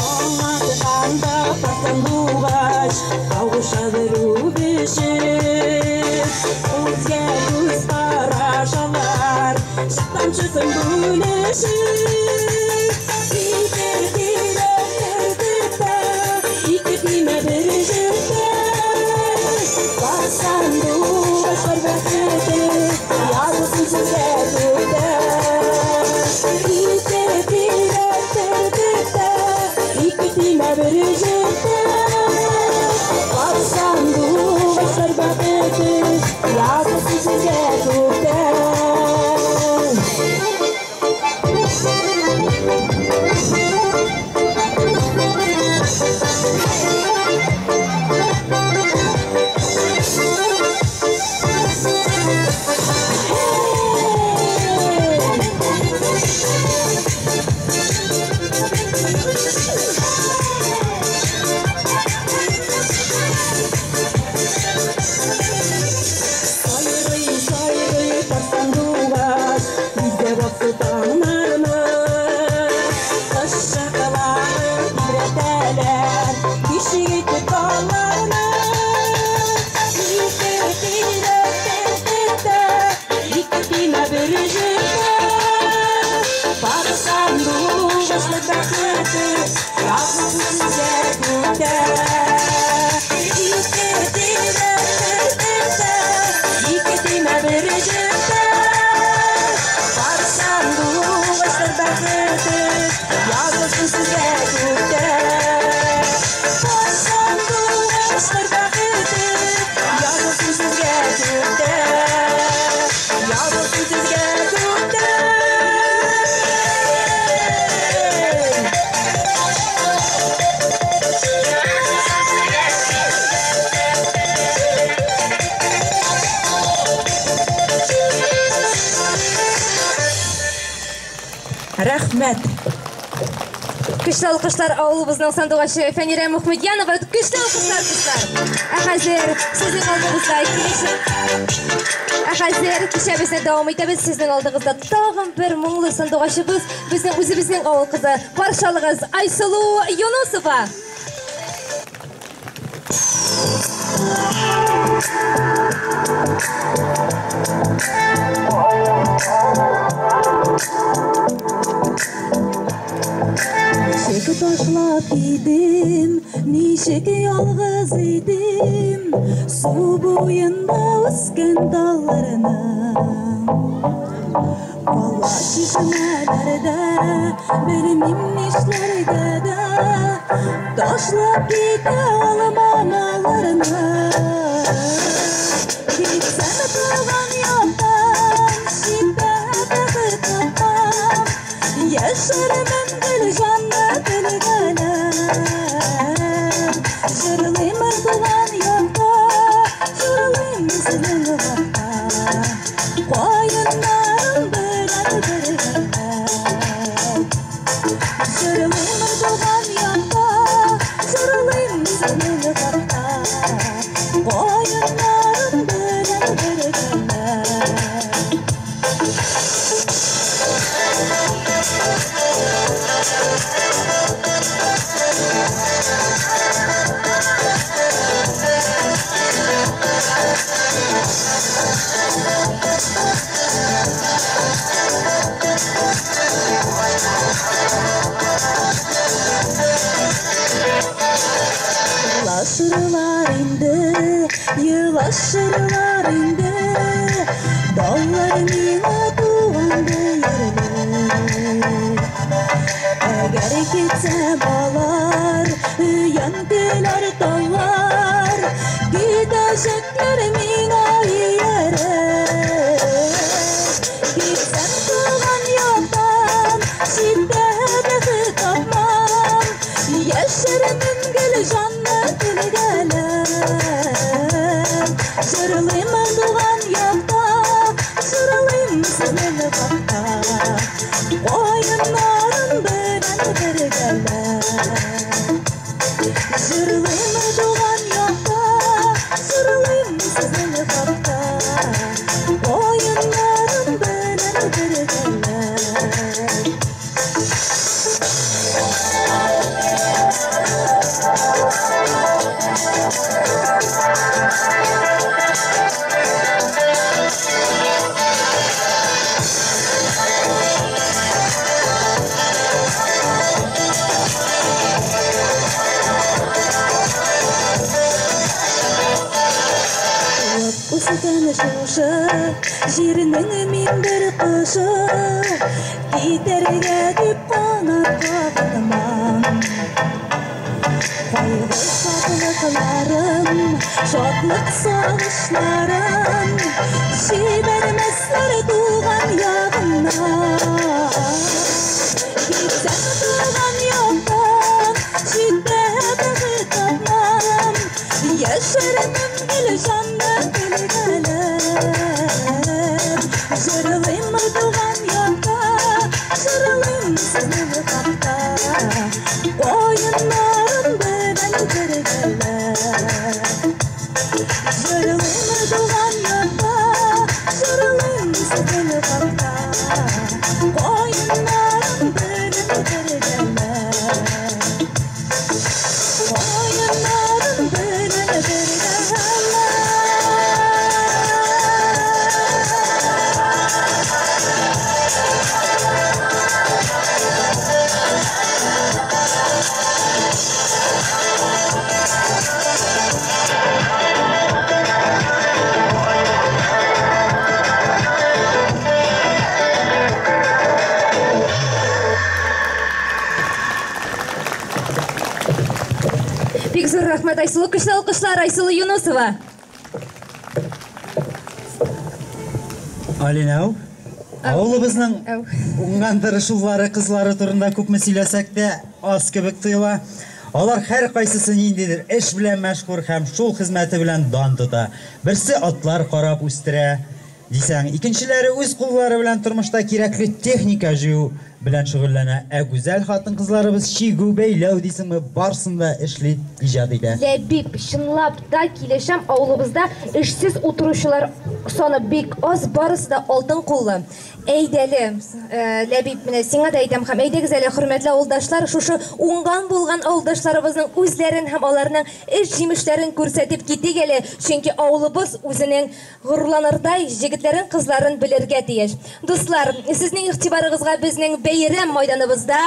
Аңлатканда пар сандугач кавышадыр үбешеп. Күзгә күз карашалар, тамчысын бүлешеп. Ике тирәк бер төптә, ике төймә бер җирдә. Рәхмәт. Көчле алкышлар авылыбызның сандугачы Фәнирә Мөхмедьянова. Көчле алкышлар, дуслар. Ә хәзер сезнең алдыгызда килешеп Ә хәзер кичәбезне дәвам итәбез. Сезнең алдыгызда тагын бер моңлы сандугачыбыз, безнең үзебезнең авыл кызы. Каршы алыгыз Айсылу Юнусова. Ничек ташлап китим, ничек ялгыз итим, су буенда үскән талларны. Кала чишмәләрдә, белмим нишләргә дә, ташлап китә алмам аларны. Китсәм туган яктан, читтә бәхет тапмам, яшәрмен гел җанны телгәләп. Җырлыйм туган якта, җырлыйм сезнең хакта, каеннарым белән бергәләп. Җырлыйм туган якта, җырлыйм сезнең хакта, каеннарым белән бергәләп. Елашырлар инде, елашырлар инде, Даллар миңа туган диярлек. Әгәр китсәм алар, өянкеләр таллар, китәчәкләр миңа ияреп. Китсәм туган яктан, читтә бәхет тапмам, яшәрмен гел җанны телгәләп. Җырлыйм туган якта, җырлыйм сезнең хакта, каеннарым белән бергәләп. Җырлыйм туган якта, җырлыйм сезнең хакта, каеннарым белән бергәләп. Туып үскән шушы җирнең мин бер кошы, китәргә дип канат кагынмам. Кайгы шатлыкларым, шатлык сагышларым, җибәрмәсләр туган ягымнан. Китсәм туган яктан, читтә бәхет тапмам, яшәрмен гел җанны телгәләп. Җырлыйм туган якта, җырлыйм сезнең хакта, каеннарым белән бергәләп. Җырлыйм туган якта, җырлыйм сезнең хакта, каеннарым белән бергәләп. Каеннарым белән бергәләп. Бик зур рәхмәт, Айсылу. Көчле алкышлар, Айсылу Юнусова. Алинәү, авылыбызның уңган тырышулары, кызлары турында күпме сөйләсәк тә, аз кебек тоела. Алар һәркайсысы ниндидер эш белән мәшгуль һәм шул хезмәте белән дан тота. Берсе атлар карап үстерә, дисәң, икенчеләре үз куллары белән тормышта кирәкле техника җыю белән шөгыльләнә. Ә гүзәл хатын-кызларыбыз чигү, бәйләү дисеңме, барсын да эшли, иҗат итә. Ләбиб, чынлап та килешәм, авылыбызда эшсез утыручылар саны бик аз, барысы да алтын куллы. Әйдәле, Ләбиб, менә сиңа да әйтәм һәм әйдәгез әле, хөрмәтле авылдашлар, шушы уңган булган авылдашларыбызның үзләрен һәм аларның эш җимешләрен күрсәтеп китик әле, чөнки авылыбыз үзенең горурланырдай җегетләрен, кызларын белергә тиеш. Дуслар, сезнең игътибарыгызга безнең бәйрәм майданыбызда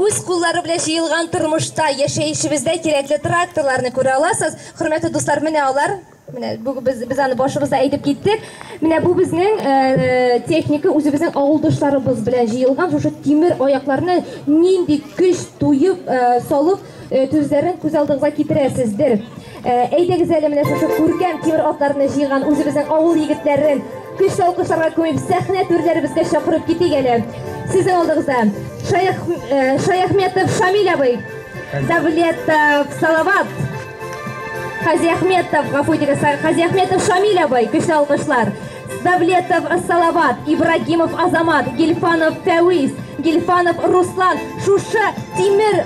үз куллары белән җыелган тормышта, яшәешебездә кирәкле тракторларны күрә аласыз. Хөрмәтле дуслар, менә алар. Менә бүген без, без аны башыбызда әйтеп киттек. Менә бу безнең техника, үзебезнең авылдашларыбыз белән җыелган шушы тимер аякларны нинди көч туеп салып төзләрен күз алдыгызга китерәсездер. Әйдәгез әле менә шушы күркәм тимер атларны җыйган үзебезнең авыл егетләрен көчле алкышларга күмеп сәхнә түрләребезгә чакырып китик әле. Сезнең алдыгызда Шаяхметов Шамил абый, Давлетов Салават, Хазиахметов, гафу итегез, Хазиахметов Шамил абый, көчле алкышлар. Давлетов Салават, Ибрагимов Азамат, Гильфанов Фәвиз, Гильфанов Руслан. Шушы тимер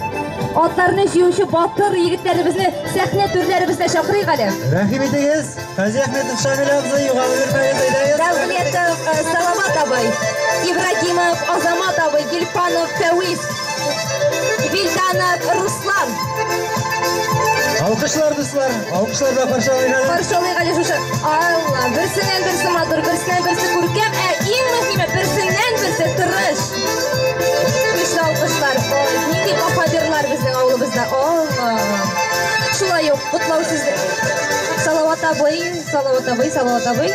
атларны җыючы батыр егетләребезне сәхнә түрләребездә чакырыйк әле. Рәхим итегез, Хазиахметов Шамил абзый, югалып йөрмәгез, әйдәгез. Давлетов Салават абый, Ибрагимов Азамат абый, Гильфанов Фәвиз, Вильданов Руслан. Алкышлар, дуслар, алкышлар белән каршы алыйк әле. Каршы алыйк әле шушы. Алла, берсеннән берсе матур, берсеннән берсе күркәм, ә иң мөһиме берсеннән берсе тырыш. Көчле алкышлар. Ой, нинди баһадирлар безнең авылыбызда. Алла. Шулай ук котлау сүзе. Салават абый, Салават абый, Салават абый.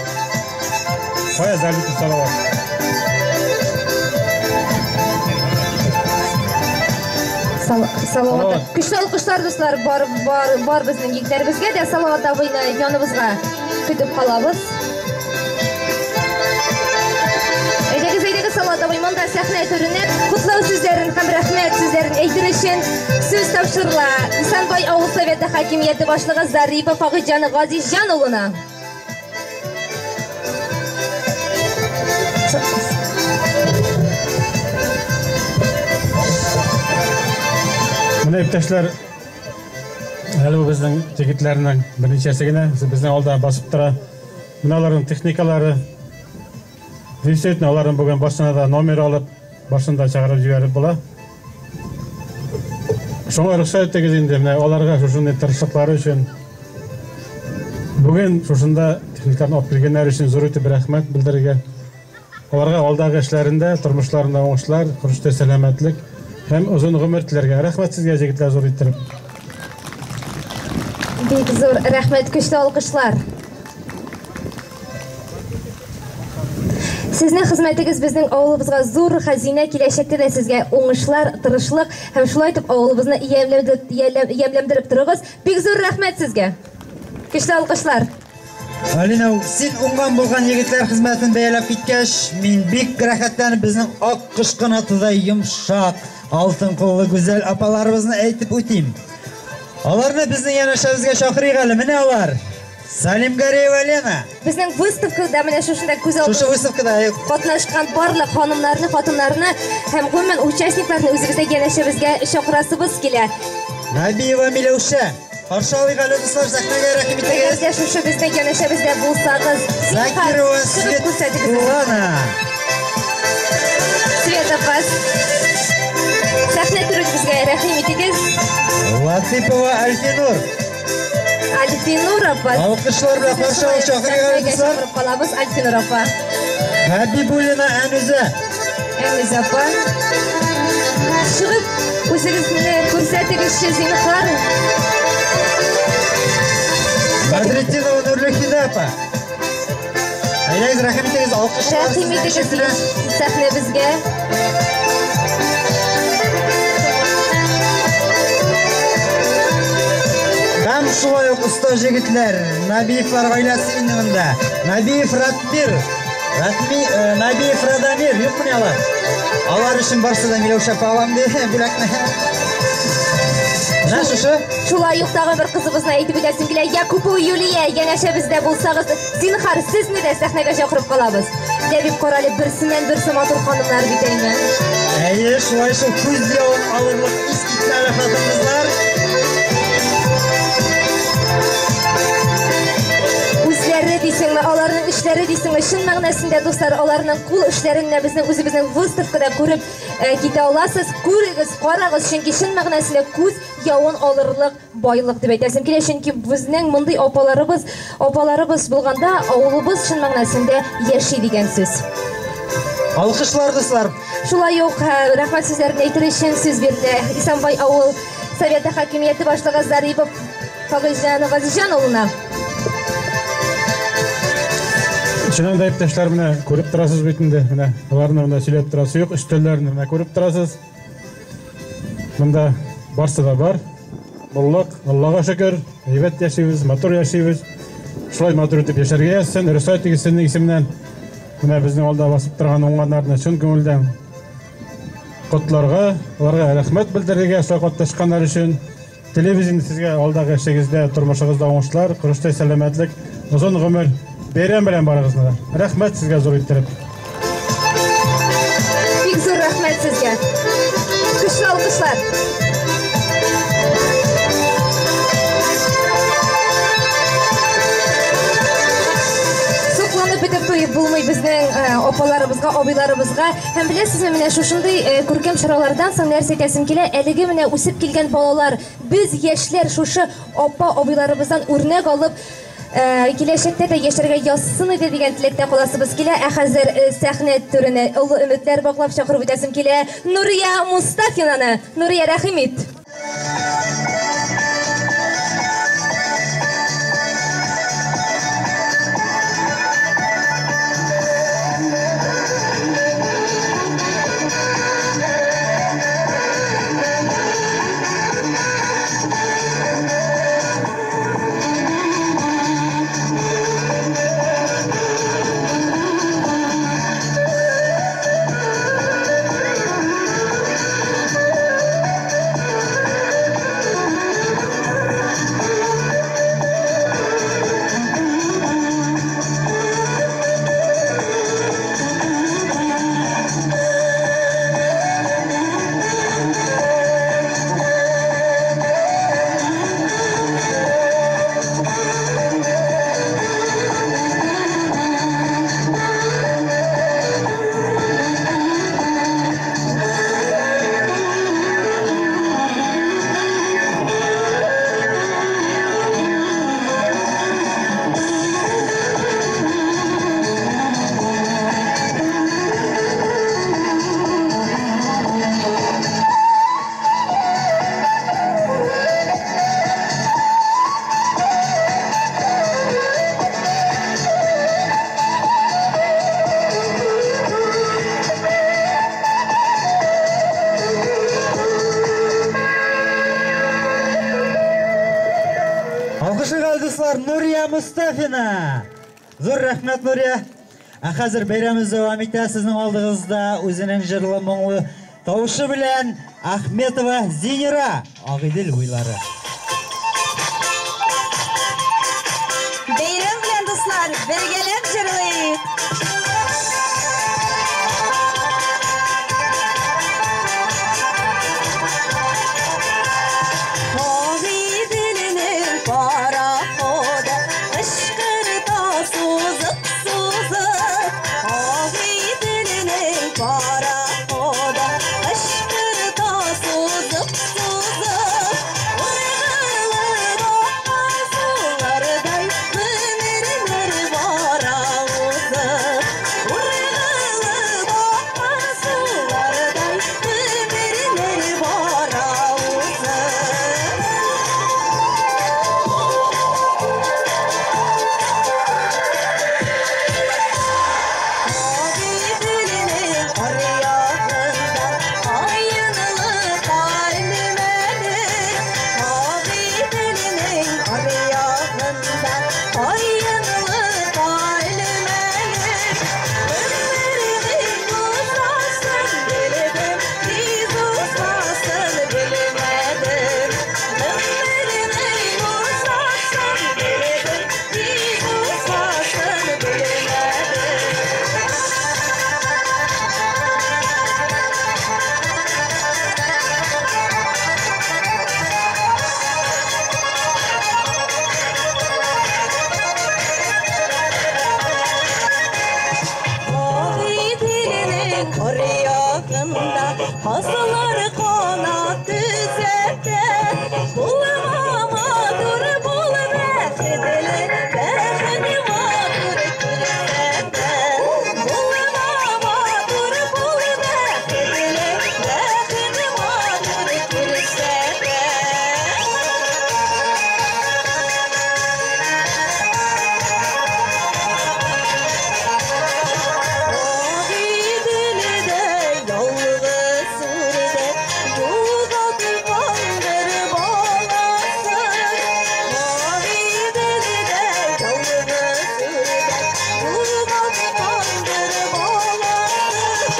Кая Залитов Салават? Салават. Көчле алкышлар, дуслар, бар, бар, бар безнең егетләребезгә дә. Салават абыйны яныбызга көтеп калабыз. Әйдәгез, әйдәгез, Салават абый, монда сәхнә түренә котлау сүзләрен һәм рәхмәт сүзләрен әйтер өчен сүз тапшырыла Исәнбай авыл советы хакимияте башлыгы Зарипов Фагыйҗан Газизҗан улына. Менә, иптәшләр, әле бу безнең егетләрнең берничәсе генә безнең алда басып тора. Менә аларның техникалары. Действительно, аларның бүген башына да номер алып, башын да чыгарып җибәреп була. Шуңа рөхсәт итегез инде, менә аларга шушындый тырышлыклары өчен, бүген шушында техникаларны алып килгәннәр өчен зур итеп рәхмәт белдерергә. Аларга алдагы эшләрендә, тормышларында уңышлар, хөрмәтле сәламәтлек һәм озын гомер теләргә. Рәхмәт сезгә, җегетләр, зур иттереп. Бик зур рәхмәт, көчле алкышлар. Сезнең хезмәтегез безнең авылыбызга зур хәзинә, киләчәктә дә сезгә уңышлар, тырышлык һәм шулай итеп авылыбызны ямьләндереп торыгыз. Бик зур рәхмәт сезгә. Көчле алкышлар. Алина, син уңган булган егетләр хезмәтен бәяләп киткәч, мин бик рәхәтләнеп безнең ак кош канатыдай йомшак, алтын куллы гүзәл апаларыбызны әйтеп үтим. Аларны безнең янәшәбезгә чакырыйк әле. Менә алар. Салимгареева Лена. Безнең выставкада менә шушында күз алдында Шушы выставкада катнашкан барлык ханымнарны, хатыннарны һәм гомумән участникларны үзебездә янәшәбезгә чакырасыбыз килә. Набиева Миләүшә. Каршы алыйк әле, дуслар, сәхнәгә рәхим итегез. Әгәр дә шушы безнең янәшәбездә булсагыз, зинһар, Закирова чыгып күрсәтегез. Светлана. Света апа, сәхнә түрегезгә рәхим итегез. Латыпова Альфинур. Альфинур апа. Алкышлар белән каршы алып чакырыйк әле, дуслар. Чакырып калабыз Альфинур апа. Хәбибуллина Әнүзә. Әнүзә апа. Чыгып үзегезне күрсәтегезче, зинһар. Бәдретдинова Нурлехида апа. Әйдәгез, рәхим итегез, алкышлар Рәхим сезнең итегез ишетелә. сәхнәбезгә. Һәм шулай ук оста җегетләр, Набиевлар гаиләсе инде монда. Набиев Ратмир, Ратми, Набиев Радамир, юкмыни алар? Алар өчен барсы да Миләүшә апа алам ди бүләкне. Менә шушы. Шулай ук тагын бер кызыбызны әйтеп үтәсем килә. Якупова Юлия, янәшәбездә булсагыз, зинһар, сезне дә сәхнәгә чакырып калабыз. Ләбиб, карале, берсеннән-берсе матур ханымнар бит әйме. Әйе, шулай шул күз явын алырлык искитмәле хатын-кызлар. Үзләре дисеңме, аларның эшләре дисеңме, чын мәгънәсендә, дуслар, аларның кул эшләрен менә безнең үзебезнең выставкада күреп китә аласыз. Күрегез, карагыз, чөнки чын мәгънәсендә күз явын алырлык байлык дип әйтәсем килә, чөнки безнең мондый апаларыбыз, апаларыбыз булганда авылыбыз чын мәгънәсендә яши дигән сүз. Алкышлар, дуслар. Шулай ук рәхмәт сүзләрен әйтер өчен сүз бирде Исәнбай авыл Советы хакимияте башлыгы Зарипов Фагыйльҗан Газизҗан улына. Чыннан да, иптәшләр, менә күреп торасыз бит инде, менә аларны менә сөйләп торасы юк, өстәлләрне менә күреп торасыз. Монда барсы да бар. Муллык, Аллага шөкер, әйбәт яшибез, матур яшибез. Шулай матур итеп яшәргә язсын, рөхсәт итегез сезнең исемнән. Менә безнең алда басып торган уңганнарны чын күңелдән котларга, аларга рәхмәт белдерергә, шулай катнашканнар өчен. Телибез инде сезгә алдагы эшегездә, тормышыгызда уңышлар, корычтай сәламәтлек, озын гомер. Бәйрәм белән барыгызны да. Рәхмәт сезгә зур иттереп. Бик зур рәхмәт сезгә. Көчле алкышлар. Сокланып бетеп туеп булмый безнең апаларыбызга, абыйларыбызга. Һәм беләсезме, менә шушындый күркәм чаралардан соң нәрсә әйтәсем килә, әлеге менә үсеп килгән балалар, без яшьләр шушы апа абыйларыбыздан үрнәк алып, киләчәктә дә яшәргә язсын иде дигән теләктә каласыбыз килә. Ә хәзер сәхнә түренә олы өметләр баглап чакырып үтәсем килә Нурия Мустафинаны. Нурия, рәхим ит. Алкышлыйк, дуслар, Нурия Мустафина. Зур рәхмәт, Нурия. Ә хәзер бәйрәмебез дәвам итә. Сезнең алдыгызда үзенең җырлы моңлы тавышы белән Ахметова Зинира, Агыйдел буйлары. Бәйрәм белән, дуслар, бергәләп җырлыйк. Агыйделнең пароходы кычкырта сузып-сузып. Агыйделнең пароходы кычкырта сузып-сузып. Казлар канат төзәтә. Булма матур, бул бәхетле, бәхет матур күрсәтә. Булма матур, бул бәхетле, бәхет матур күрсәтә. Агыйделдә ялгыз үрдәк югалтылгандыр баласын. Агыйделдә ялгыз үрдәк югалтылгандыр баласын.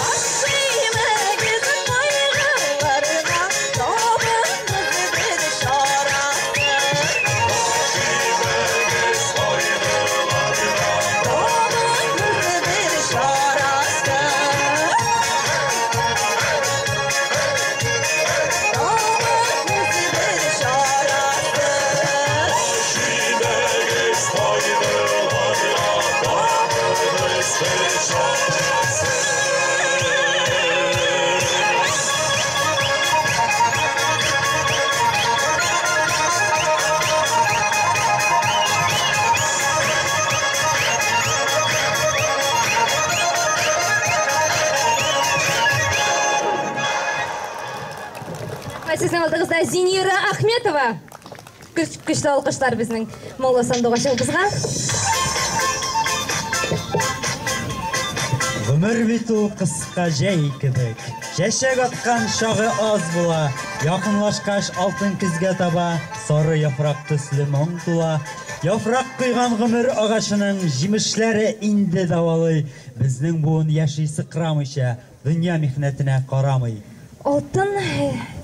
Баш имәгез кайгыларга, табыгыз бер чарасын. Табыгыз бер чарасын. Табыгыз бер чарасын. Сезнең алдыгызда Зинира Ахметова. Көчле алкышлар безнең моңлы сандугачыбызга. Гомер бит ул кыска җәй кебек. Чәчәк аткан чагы аз була. Якынлашкач алтын көзгә таба, сары яфрак төсле моң тула. Яфрак койган гомер агачының җимешләре инде дәвалый. Безнең буын яши сыкрамыйча, дөнья михнәтенә карамый. Алтын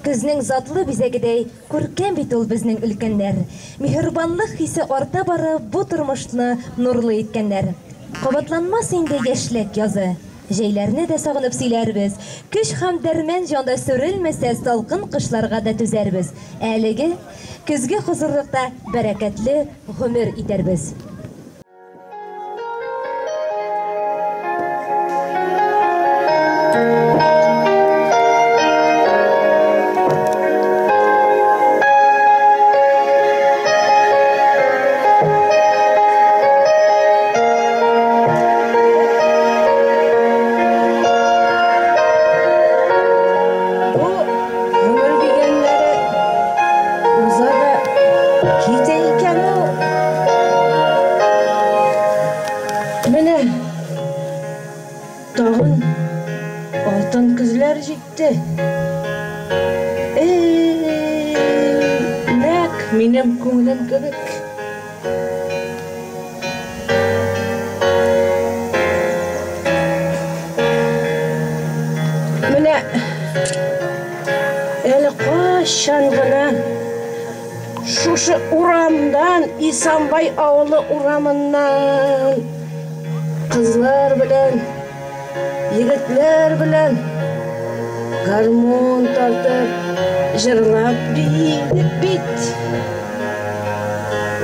көзнең затлы бизәгедәй күркәм бит ул безнең өлкәннәр. Миһербанлык хисе арта барып, бу тормышны нурлы иткәннәр. Кабатланмас инде яшьлек язы. Җәйләрне дә сагынып сөйләрбез. Көч һәм дәрмән җанда сүрелмәсә, салкын кышларга да түзәрбез. Әлеге көзге хозурлыкта бәрәкәтле гомер итәрбез. Бу гомер дигәннәре уза да китә икән ул. Менә тагын алтын көзләр җитте. Эй, нәкъ минем күңелем кебек. Менә әле кайчан гына шушы урамдан, Исанбай авылы урамыннан кызлар белән, егетләр белән гармун тартып, җырлап биедек бит.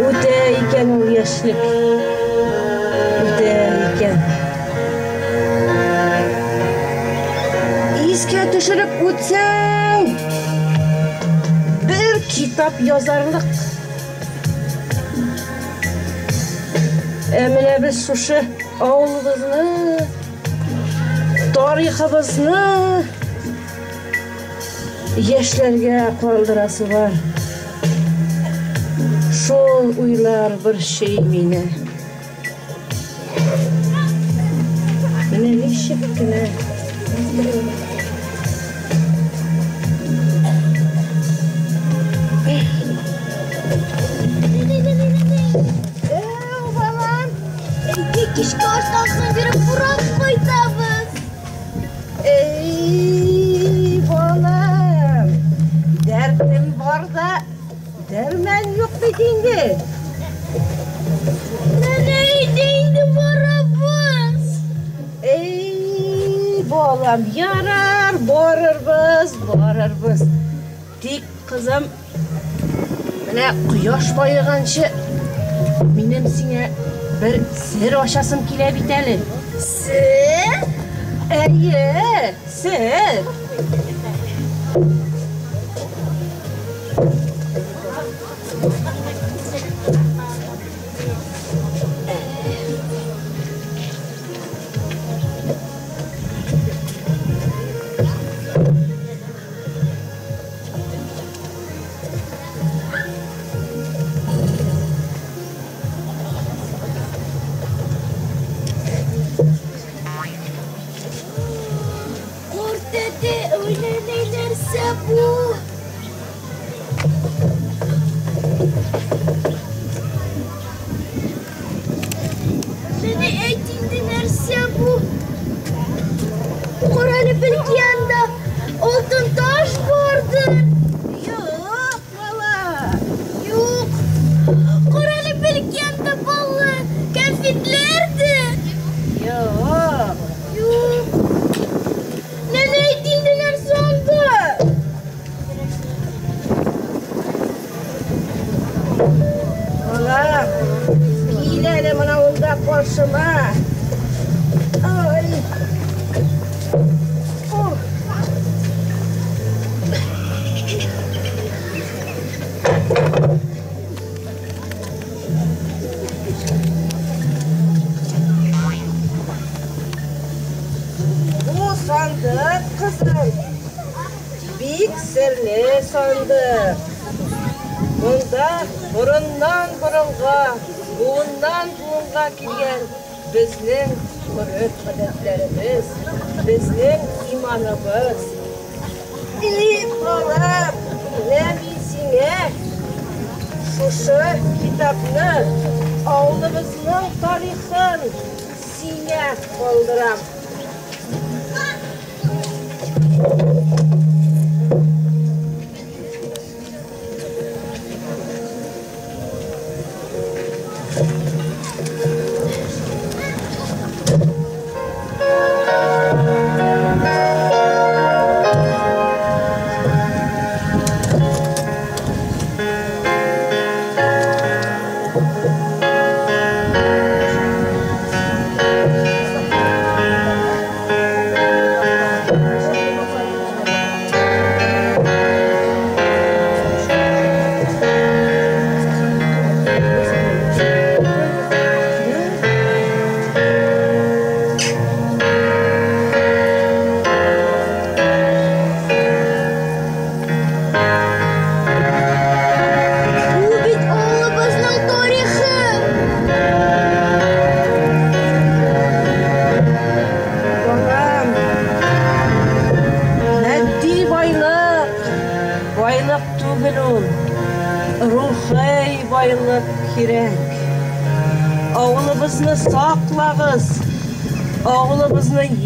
Үтә икән ул яшьлек. Үтә икән. Искә төшереп үтсәң, бер китап язарлык. Ә менә без шушы авылыбызны, тарихыбызны яшьләргә калдырасы бар. Шул уйлар борчый мине. Менә ничек кенә Әү, балам, әйдә кичке аштан соң йөреп урап кайтабыз. Эй, балам, дәртем бар да, дәрмән юк бит инде. Менә әйдә инде барабыз. Эй, балам, ярар, барырбыз, барырбыз. Тик, кызым, менә кояш баеганчы минем сиңа бер сер ачасым килә бит әле. Сер? Әйе, сер.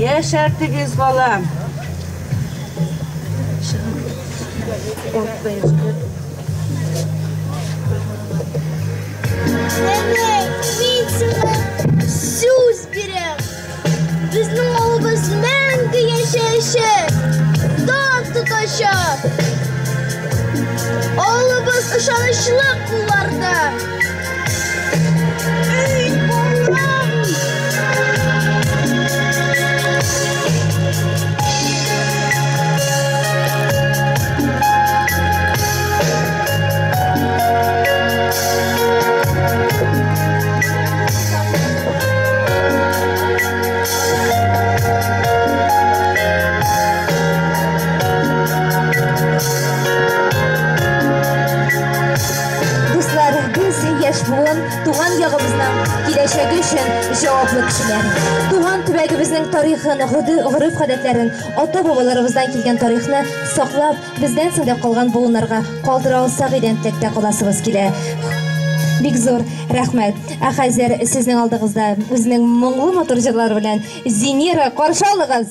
Яшәртегез, балам. Нәнәй, мин сиңа сүз бирәм. Безнең авылыбыз мәңге яшәячәк, дан тотачак. Авылыбыз ышанычлы кулларда. Эй, балам! Туган ягыбызның киләчәге өчен җаваплы кешеләр. Туган төбәгебезнең тарихын, гореф-гадәтләрен, ата-бабаларыбыздан килгән тарихны саклап, бездән соң да калган буыннарга калдыра алсак идән теләктә каласыбыз килә. Бик зур рәхмәт. Ә хәзер сезнең алдыгызда үзенең моңлы матур җырлары белән Зинира, каршы алыгыз.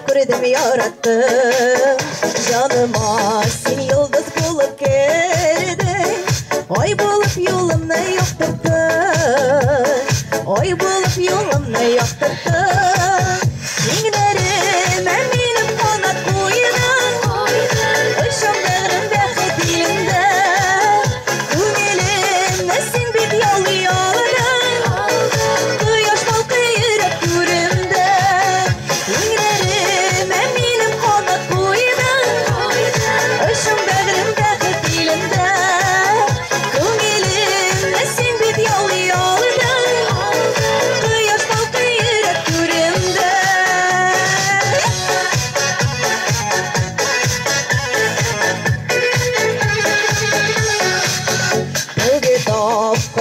Күрдем, яраттым, жаныма син йолдыз булып кердең, ай булып юлымны яктырттың, ай булып юлымны яктырттың. Иңнәр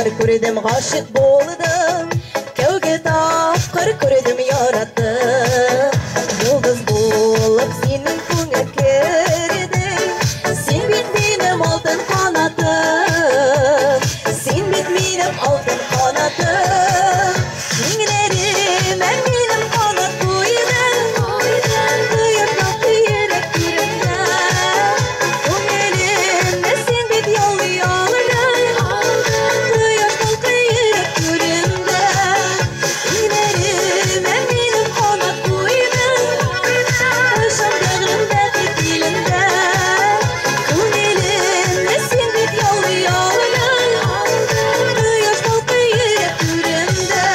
тапкыр күрдем, гашыйк булдым. Тәүге тапкыр күрдем, яраттым. Йолдыз булып синең күңел кердең. Син бит минем алтын канатым. Син бит минем алтын канатым. Иңнәремә минем канат куйдың. Кояш балкый йөрәк түрендә. Күңелемне син бит яулый алдың. Кояш балкый йөрәк түрендә. Иңнәремә минем канат куйдың. Ышан бәгърем бәхет илендә. Күңелемне син бит яулый алдың. Кояш балкый йөрәк түрендә.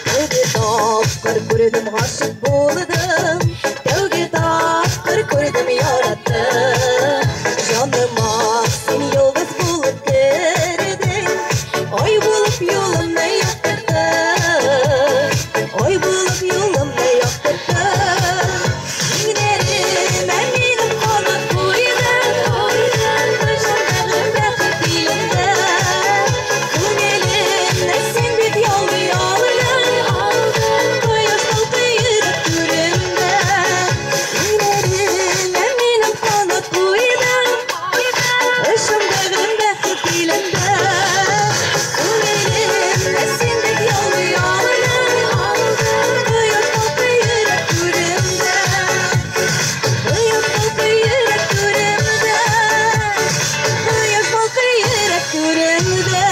Тәүге тапкыр күрдем, гашыйк булдым. Тәүге тапкыр күрдем, яраттым. Җаныма син йолдыз булып кердең. Ай булып юлымны яктырттың. Ай булып юлымны яктырттың. Иңнәремә минем канат куйдың. Ышан бәгърем бәхет илендә. Күңелемне син бит яулый алдың. Кояш балкый йөрәк түрендә. Иңнәремә минем канат куйдың. Ышан бәгърем бәхет илендә. Күңелемне син бит яулый алдың. Кояш балкый йөрәк түрендә. Кояш балкый йөрәк түрендә. Кояш балкый йөрәк түрендә.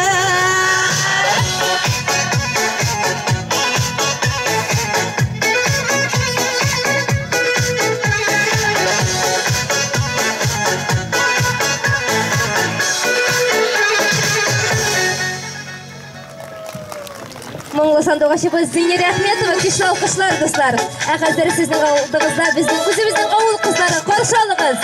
Моңлы сандугачыбыз Зинира Әхмәтова, көчле алкышлар, дуслар. Ә хәзер сезнең алдыгызда безнең үзебезнең авыл кызлары, каршы алыгыз.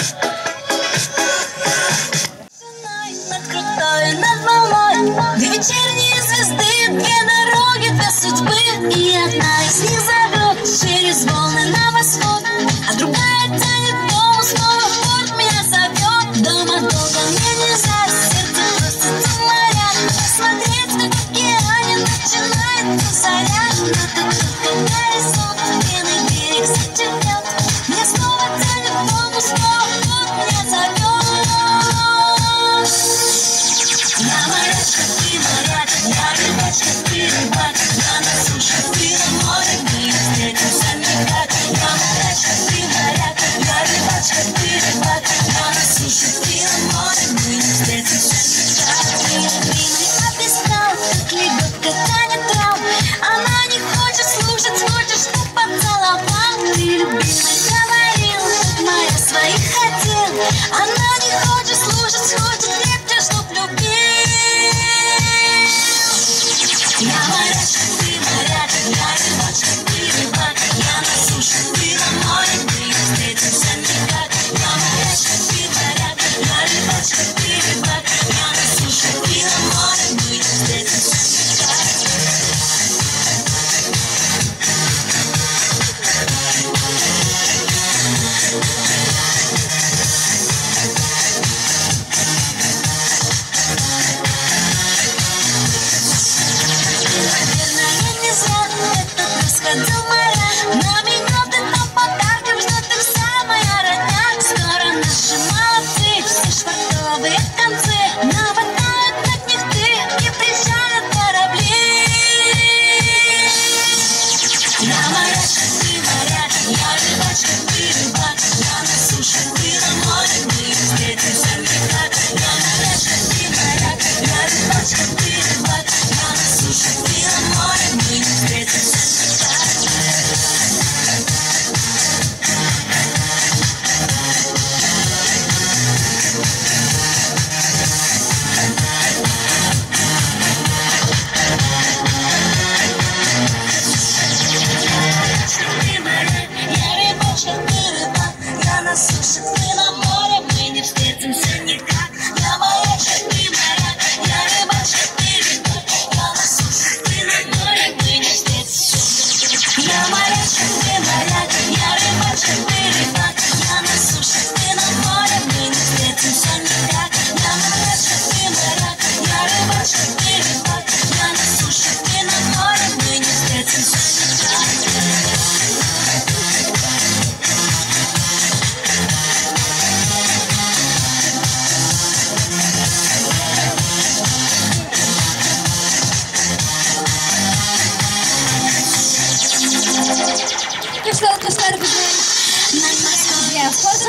Над крутой, над волной, две вечерние звезды, две дороги, две судьбы. И одна из них зовет через волны на восход, а другая тянет к дому, снова в порт меня зовет. Дома долго мне нельзя, сердце просится в моря, посмотреть, как в океане начинается заря. Но как только горизонт белый берег зачернет, меня снова тянет к дому, снова в порт меня зовет. Я морячка, ты моряк, я рыбачка, ты рыбак, я на суше, ты на море, мы не встретимся никак. Я морячка, ты моряк, я рыбачка, ты рыбак, я на суше, ты на море, мы не встретимся никак. Ты, любимый, объяснял, как лебедка тянет трал. Она не хочет слушать, хочет, чтоб поцеловал. Ты, любимый, говорил, как моря своих хотел. Она не хочет слушать, хочет крепче, чтоб любил. Я морячка, ты моряк, я рыбачка, ты рыбак, я на суше, ты на море, мы не встретимся никак. Я морячка, ты моряк, я рыбачка, ты рыбак, я на суше, ты на море, мы не встретимся никак.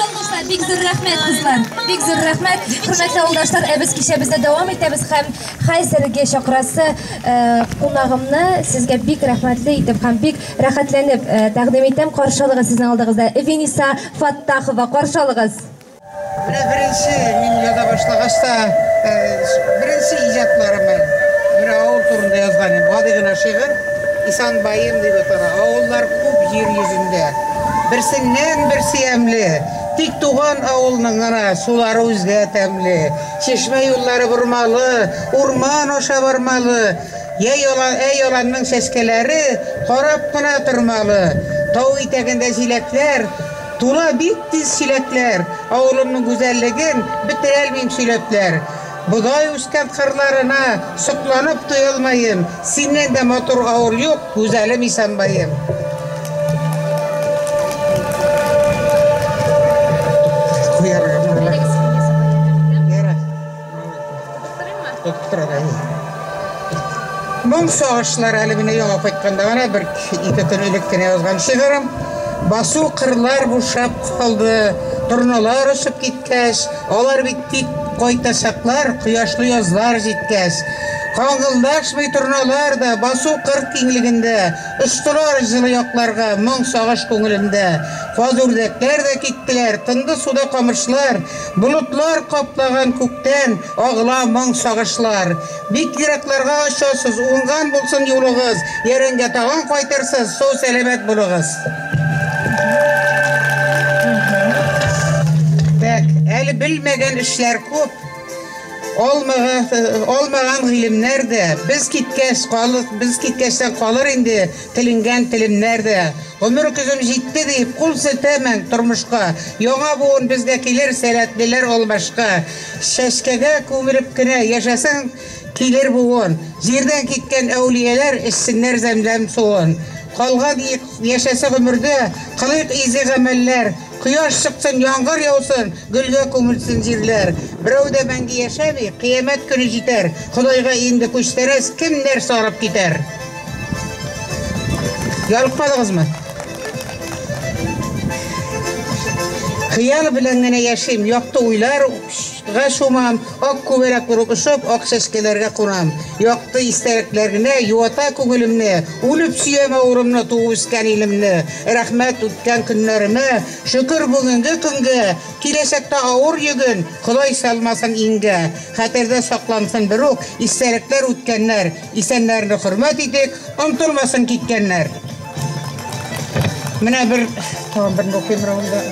Алкышлар, бик зур рәхмәт, кызлар. Бик зур рәхмәт. Хөрмәтле авылдашлар, ә без кичәбезне дәвам итәбез һәм хәзерге чакырасы э, кунагымны сезгә бик рәхмәтле итеп һәм бик рәхәтләнеп э, тәкъдим итәм. Каршы алыгыз сезнең алдыгызда Вениса Фаттахова. Каршы алыгыз. Менә беренче мин яза башлагач та, э, беренче иҗатларым менә авыл турында язган идем. Гади генә шигырь. Исанбаем дип атала. Авыллар күп җир йөзендә. Берсеннән берсе ямьле. Тик туган авылның гына сулары үзгә тәмле. Чишмә юллары бормалы, урман аша бармалы. Йә ялан, әй яланның чәчкәләре карап кына тормалы. Тау итәгендә җиләкләр, тула бик тиз чиләкләр. Авылымның гүзәллеген бетерәлмим сөйләпләр. Бодай үскән кырларына сокланып туялмаем. Синнән дә матур авыл юк, гүзәлем Исәнбаем. Моң сагышлар әле менә яңа кайтканда гына бер ике көн элек кенә язган шигырем. Басу кырлар бушап калды, торналар очып киткәч, алар бит тик кайтачаклар, кояшлы язлар җиткәч. Каңгылдашмый торналар да басу кыр киңлегендә, очтылар җылы якларга, моң сагыш күңелемдә. Каз үрдәкләр дә киттеләр, тынды суда камышлар, болытлар каплаган күктән агыла моң сагышлар. Бик еракларга очасыз, уңган булсын юлыгыз, ярәнгә тагын кайтырсыз, сау сәламәт булыгыз. Так, әле белмәгән эшләр күп. Алмаган, алмаган гыйлемнәр дә, без киткәч калыр, без киткәчтән калыр инде теленгән телемнәр дә. Гомер көзем җитте дип, кул селтәмәң тормышка. Яңа буын безгә килер, сәләтлеләр алмашка. Чәчкәгә күмелеп кенә яшәсәң, килер буын. Җирдән киткән әүлияләр эчсеннәр зәмзәм суын. Калган яшәсе гомердә кылыйк изге гамәлләр. Кояш чыксын, яңгыр яусын, гөлгә күмелсен җирләр. Берәү дә мәңге яшәми, кыямәт көне җитәр. Ходайга инде күчтәрәс, кемнәр сарып китәр? Ялыкмадыгызмы? Хыял белән генә яшим, якты уйларга чумам, ак күбәләк булып очып, ак чәчкәләргә кунам. Якты истәлекләр генә юата күңелемне, үлеп сөям авырымны, туып үскән илемне. Рәхмәт үткән көннәремә, шөкер бүгенге көнгә, киләчәктә авыр йөген, Ходай салмасын иңгә. Хәтердә саклансын берүк, истәлекләр үткәннәр, исәннәрне хөрмәт итик, онытылмасын киткәннәр. Менә бер тагын берне укыйм монда.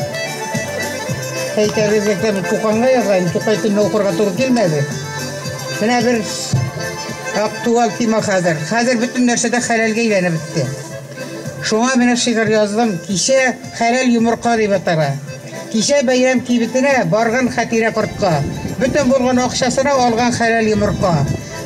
Әйтәбез икән, Туканга язган, Тукай көнне укырга туры килмәде. Менә бер актуаль тема хәзер. Хәзер бөтен нәрсә дә хәләлгә әйләнеп бетте. Шуңа менә шигырь яздым. Кичә хәләл йомырка дип атала. Кичә бәйрәм кибетенә барган Хәтирә кортка. Бөтен булган акчасына алган хәләл йомырка.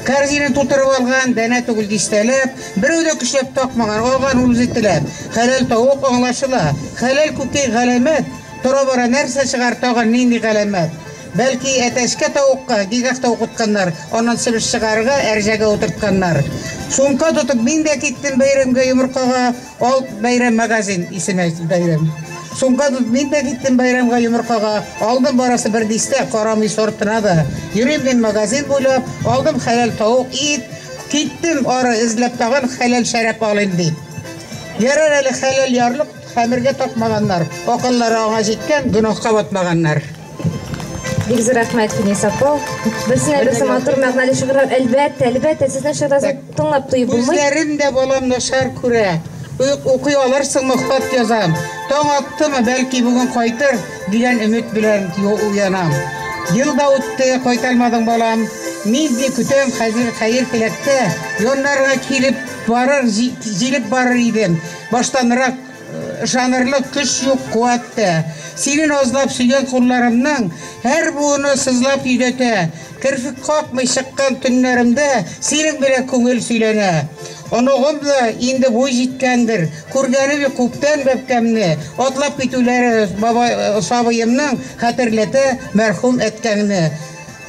Корзина тутырып алган, дәнә түгел дистәләп, берәү дә көчләп такмаган, алган ул үзе теләп. Хәләл тавык аңлашыла, хәләл күкәй галәмәт, тора-бара нәрсә чыгар тагын нинди галәмәт? Бәлки әтәчкә тавыкка гигахта укытканнар, аннан чебеш чыгарырга әрҗәгә утыртканнар. Сумка тотып мин дә киттем бәйрәмгә йомыркага, ал бәйрәм магазин исеме бәйрәм. Сумка тотып мин дә киттем бәйрәмгә йомыркага, алдым барасы бер дистә, карамый сортына да. Йөрим мин магазин буйлап, алдым хәләл тавык, ит, киттем ары эзләп тагын хәләл шәраб алыйм дип. Ярар әле хәләл ярлык хәмергә тапмаганнар, акыллары аңа җиткән, гөнаһка батмаганнар. Бик зур рәхмәт, Финис апа. Берсенә берсе матур мәгънәле шигырьләр. Әлбәттә, әлбәттә, сезнең шигырьләрне тыңлап туеп булмый. Күзләрем дә балам начар күрә. Укый алырсыңмы, хат язам. Таң аттымы, бәлки бүген кайтыр дигән өмет белән уянам. Ел да үтте, кайта алмадың балам. Мин ди көтәм хәзер хәер теләктә. Яннарыңа килеп барыр, җилеп барыр идем. Баштанрак ышанырлык көч юк куәттә. Сине назлап сөйгән кулларымның һәр буыны сызлап йөдәтә. Керфек какмый чыккан төннәремдә синең белән күңел сөйләнә. Оныгым да инде буй җиткәндер. Күргәне бик күптән бәбкәмне. Атлап китүләре бабай сабыемның хәтерләтә мәрхүм әткәңне.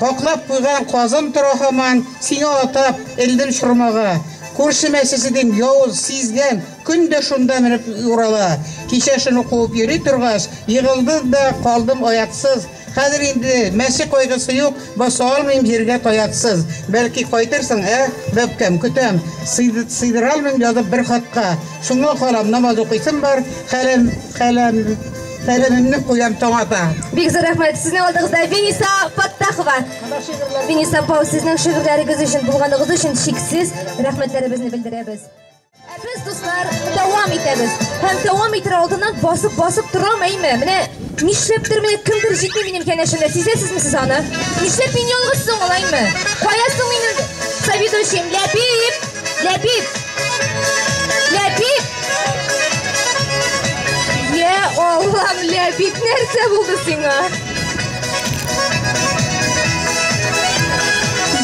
Каклап куйган казым тора һаман, сиңа атап элдем чормага. Күрше мәчесе дим, явыз, сизгән, көн дә шунда менеп урала. Кичә шуны куып йөри торгач, егылдым да калдым аяксыз. Хәзер инде мәче кайгысы юк, баса алмыйм җиргә таяксыз. Бәлки кайтырсың, ә, бәбкәм, көтәм. Сыйдыра алмыйм язып бер хатка. Шуңа карап намаз укыйсым бар, хәлем, хәлем, хәлемемне куям таң ата. Бик зур рәхмәт. Сезнең алдыгызда Вениса Фаттахова. Вениса апа, сезнең шигырьләрегез өчен, булганыгыз өчен чиксез рәхмәтләребезне белдерәбез. Ә без, дуслар, дәвам итәбез. Һәм дәвам итер алдыннан басып-басып торам, әйме? Менә нишләптер менә кемдер җитми минем янәшәмдә. Сизәсезме сез аны? Нишләп мин ялгыз соң алаймы? Кая соң минем заведующим? Ләбиб! Ләбиб! Ләбиб! Я Аллам, Ләбиб, нәрсә булды сиңа?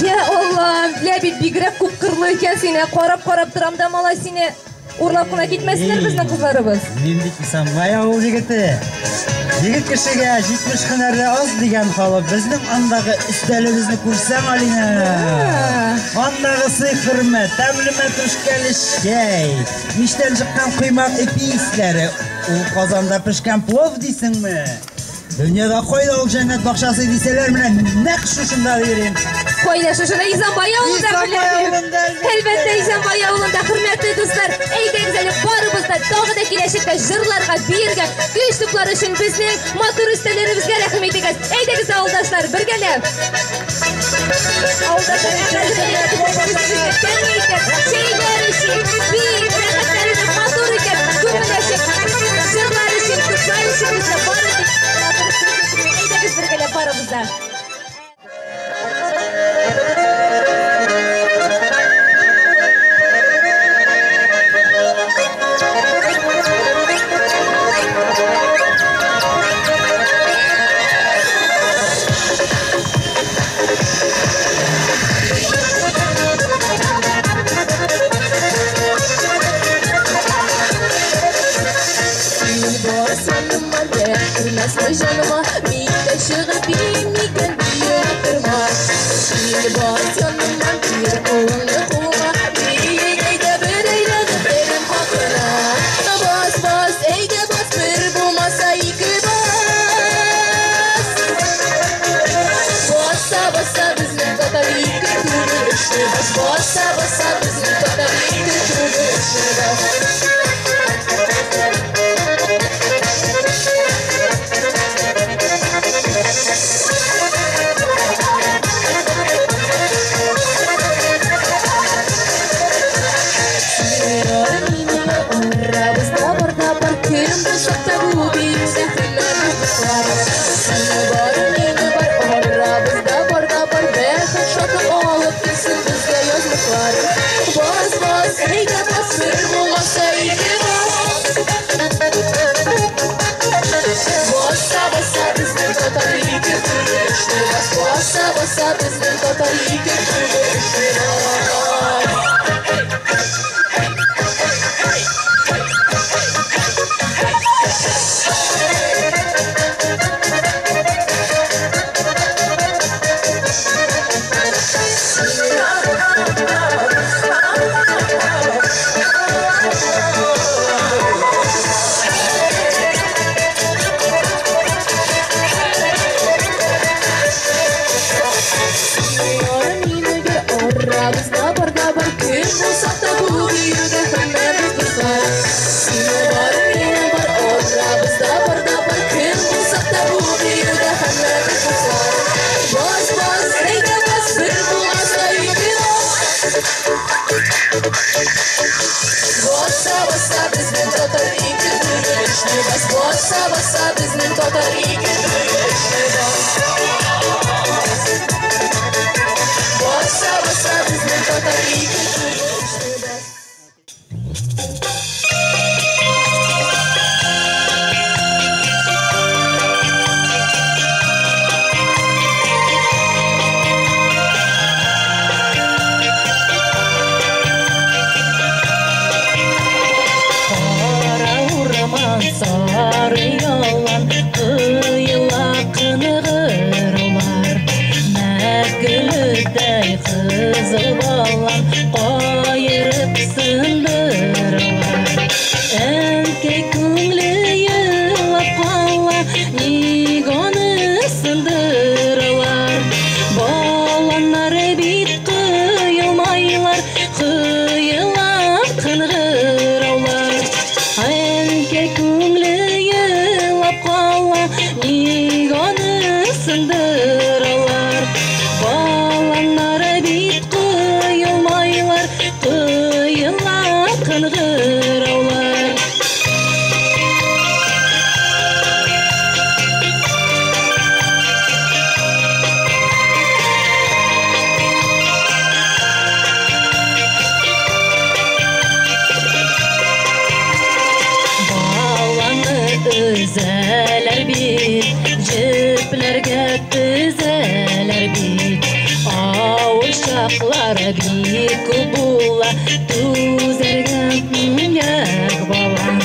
Я Аллам, Ләбиб, бигрәк күп кырлы икән сине. Карап-карап торам да, малай, сине урлап кына китмәсеннәр безнең кызларыбыз. Мин бит Исанбай авыл егете. Егет кешегә 70 һөнәр дә аз дигән халык. Безнең андагы өстәлебезне күрсәң, Алина. Андагы сый-хөрмәт, тәмле мәтрүшкәле чәй, мичтән чыккан коймак ипи исләре, ул казанда пешкән плов дисеңме? Дөньяда кайда ул җәннәт бакчасы дисәләр, менә нәкъ шушында йөрим. Кайда шушында? Изамбай авылында. Изамбай авылында, әлбәттә. Әлбәттә, Изамбай авылында, хөрмәтле дуслар, әйдәгез әле барыбыз да тагы да киләчәктә җырларга, биергә, көч туплар өчен безнең матур өстәлләребезгә рәхим итегез. Әйдәгез, авылдашлар, бергәләп. Авылдашлар, тәмле итеп, чәйләр эчик, биик, рәхәтләнеп, матур итеп, күңел ачып, җырлар өчен, дуслар өчен безне бары тик матур әйдәгез бергәләп барыбыз да. Жаныма мин дә чыгып биим микән биеп торма. Кил бас яныма, бир кулыңны кулыма, биик әйдә бер әйләнеп белем хакына. Бас, бас, әйдә бас, бер булмаса ике бас. Баса, баса безнең татар ике түгел өчне бас. Баса, баса безнең татар ике түгел өчне бас. Бас, бас, әйдә бас, бер булмаса ике бас. Баса, баса безнең татар ике түгел өчне бас. Баса, баса безнең татар ике түгел өчне бас. Баса, баса безнең татар ике түгел өчне бас. Баса, баса безнең татар ике түгел өчне бас. Баса, баса безнең татар ике түгел өчне бас. Сары ялан кыйла кыныгырлар, Мәкөлөдәй кызыл балан кайырып сындырылар. Әнкәй күңле чаклар бик күп була, түзәргә кирәк, балам.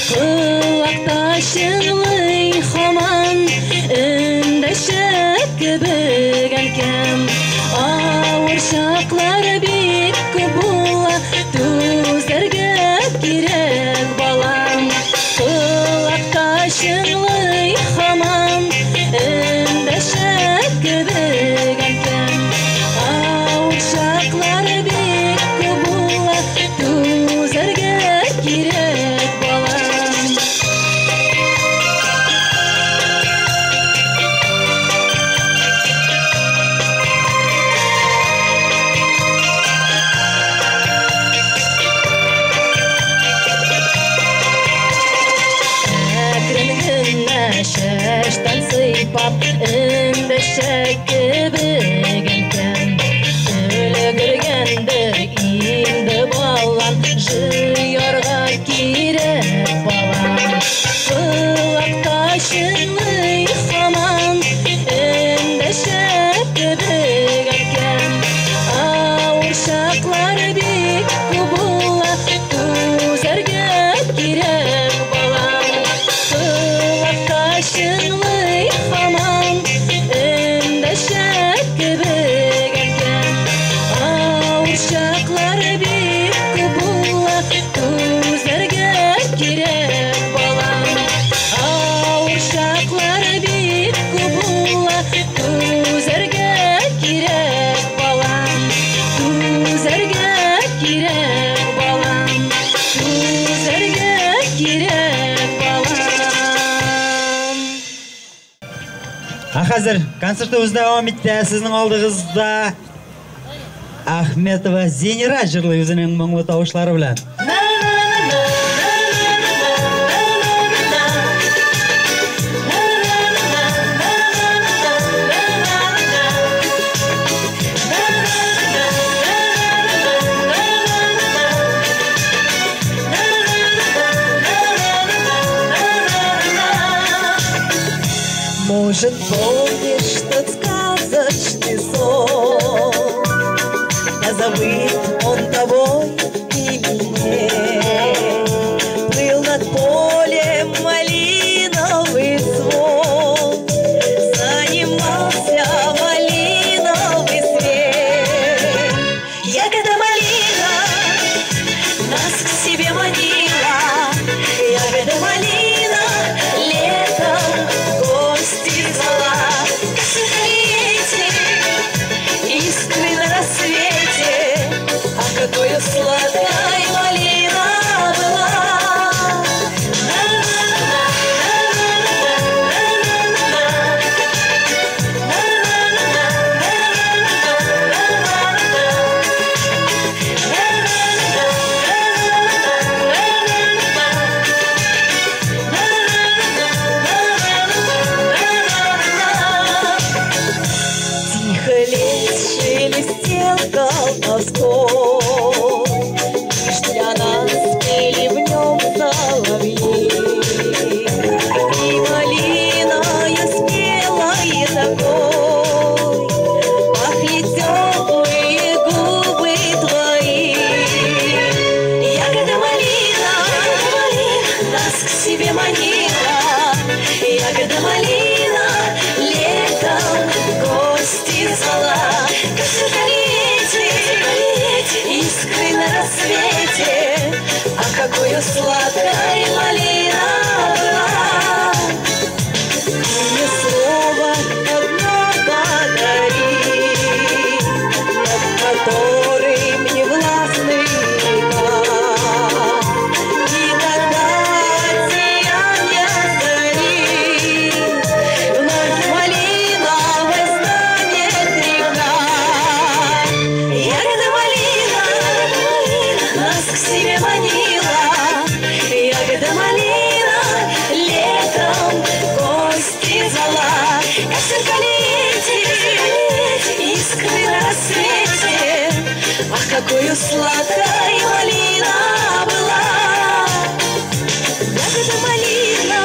Колакта чыңлый һаман, эндәшә кебек әнкәм. Авыр чаклар бик күп була, түзәргә кирәк, балам. Колакта чыңлый һаман, эндәшә кебек әнкәм. Авыр чаклар бик күп була, түзәргә кирәк, балам. Әкрен генә чәчтән сыйпап, эндәшә кебек әнкәм. Өлгергәндер инде балам, җыярга кирәк, балам. Колакта чыңлый һаман, эндәшә кебек әнкәм. Авыр чаклар бик күп була, түзәргә кирәк, балам. Колакта чыңлый һаман, эндәшә кебек әнкәм. Авыр чаклар бик күп була, түзәргә кирәк, балам. Авыр чаклар бик күп була, түзәргә кирәк, балам. Түзәргә кирәк, балам. Түзәргә кирәк, балам. Ә хәзер концертыбыз дәвам итә. Сезнең алдыгызда Ахметова Зинира җырлый үзенең моңлы тавышлары белән. Может, помнишь тот сказочный сон, да забыт он тобой или нет? Плыл над полем малиновый звон, занимался малиновый свет. Ягода малина нас к себе манила, ягода малина летом в гости звала. Как сверкали эти искры на рассвете, а какой сладкой малина была. Тихо лес шелестел колдовской, лишь для нас пели в нем соловьи. И малиною спелой такой пахли теплые губы твои. Ягода малина нас к себе манила, ягода малина летом в гости звала. Как сверкали эти искры на рассвете, а какую сладкой малина была. Ты мне слово одно подари, над которым не властны века. И тогда сияние зари вновь малиновой станет река. Ягода малина нас к себе манила, ягода малина летом в гости звала. Как сверкали эти искры на рассвете, ах, какую сладкой малина была. Ягода малина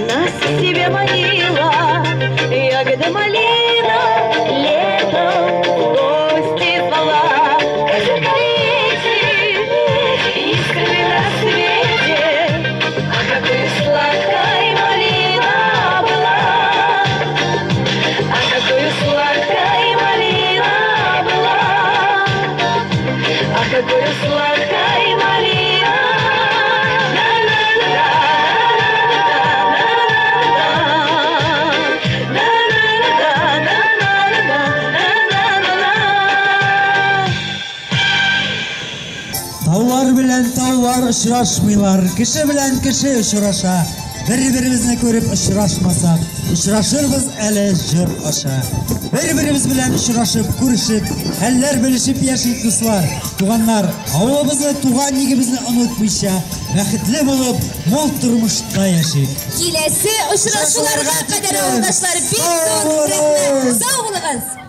нас к себе манила, ягода малина летом в гости. Очрашмыйлар, кеше белән кеше очраша. Бер-беребезне күреп очрашмасак, очрашырбыз әле җыр аша. Бер-беребез белән очрашып, күрешеп, хәлләр белешеп яшик, дуслар, туганнар. Авылыбызны, туган нигебезне онытмыйча, бәхетле булып, мул тормышта яшик. Киләсе очрашуларга кадәр, авылдашлар, бик зур рәхмәт. Сау булыгыз!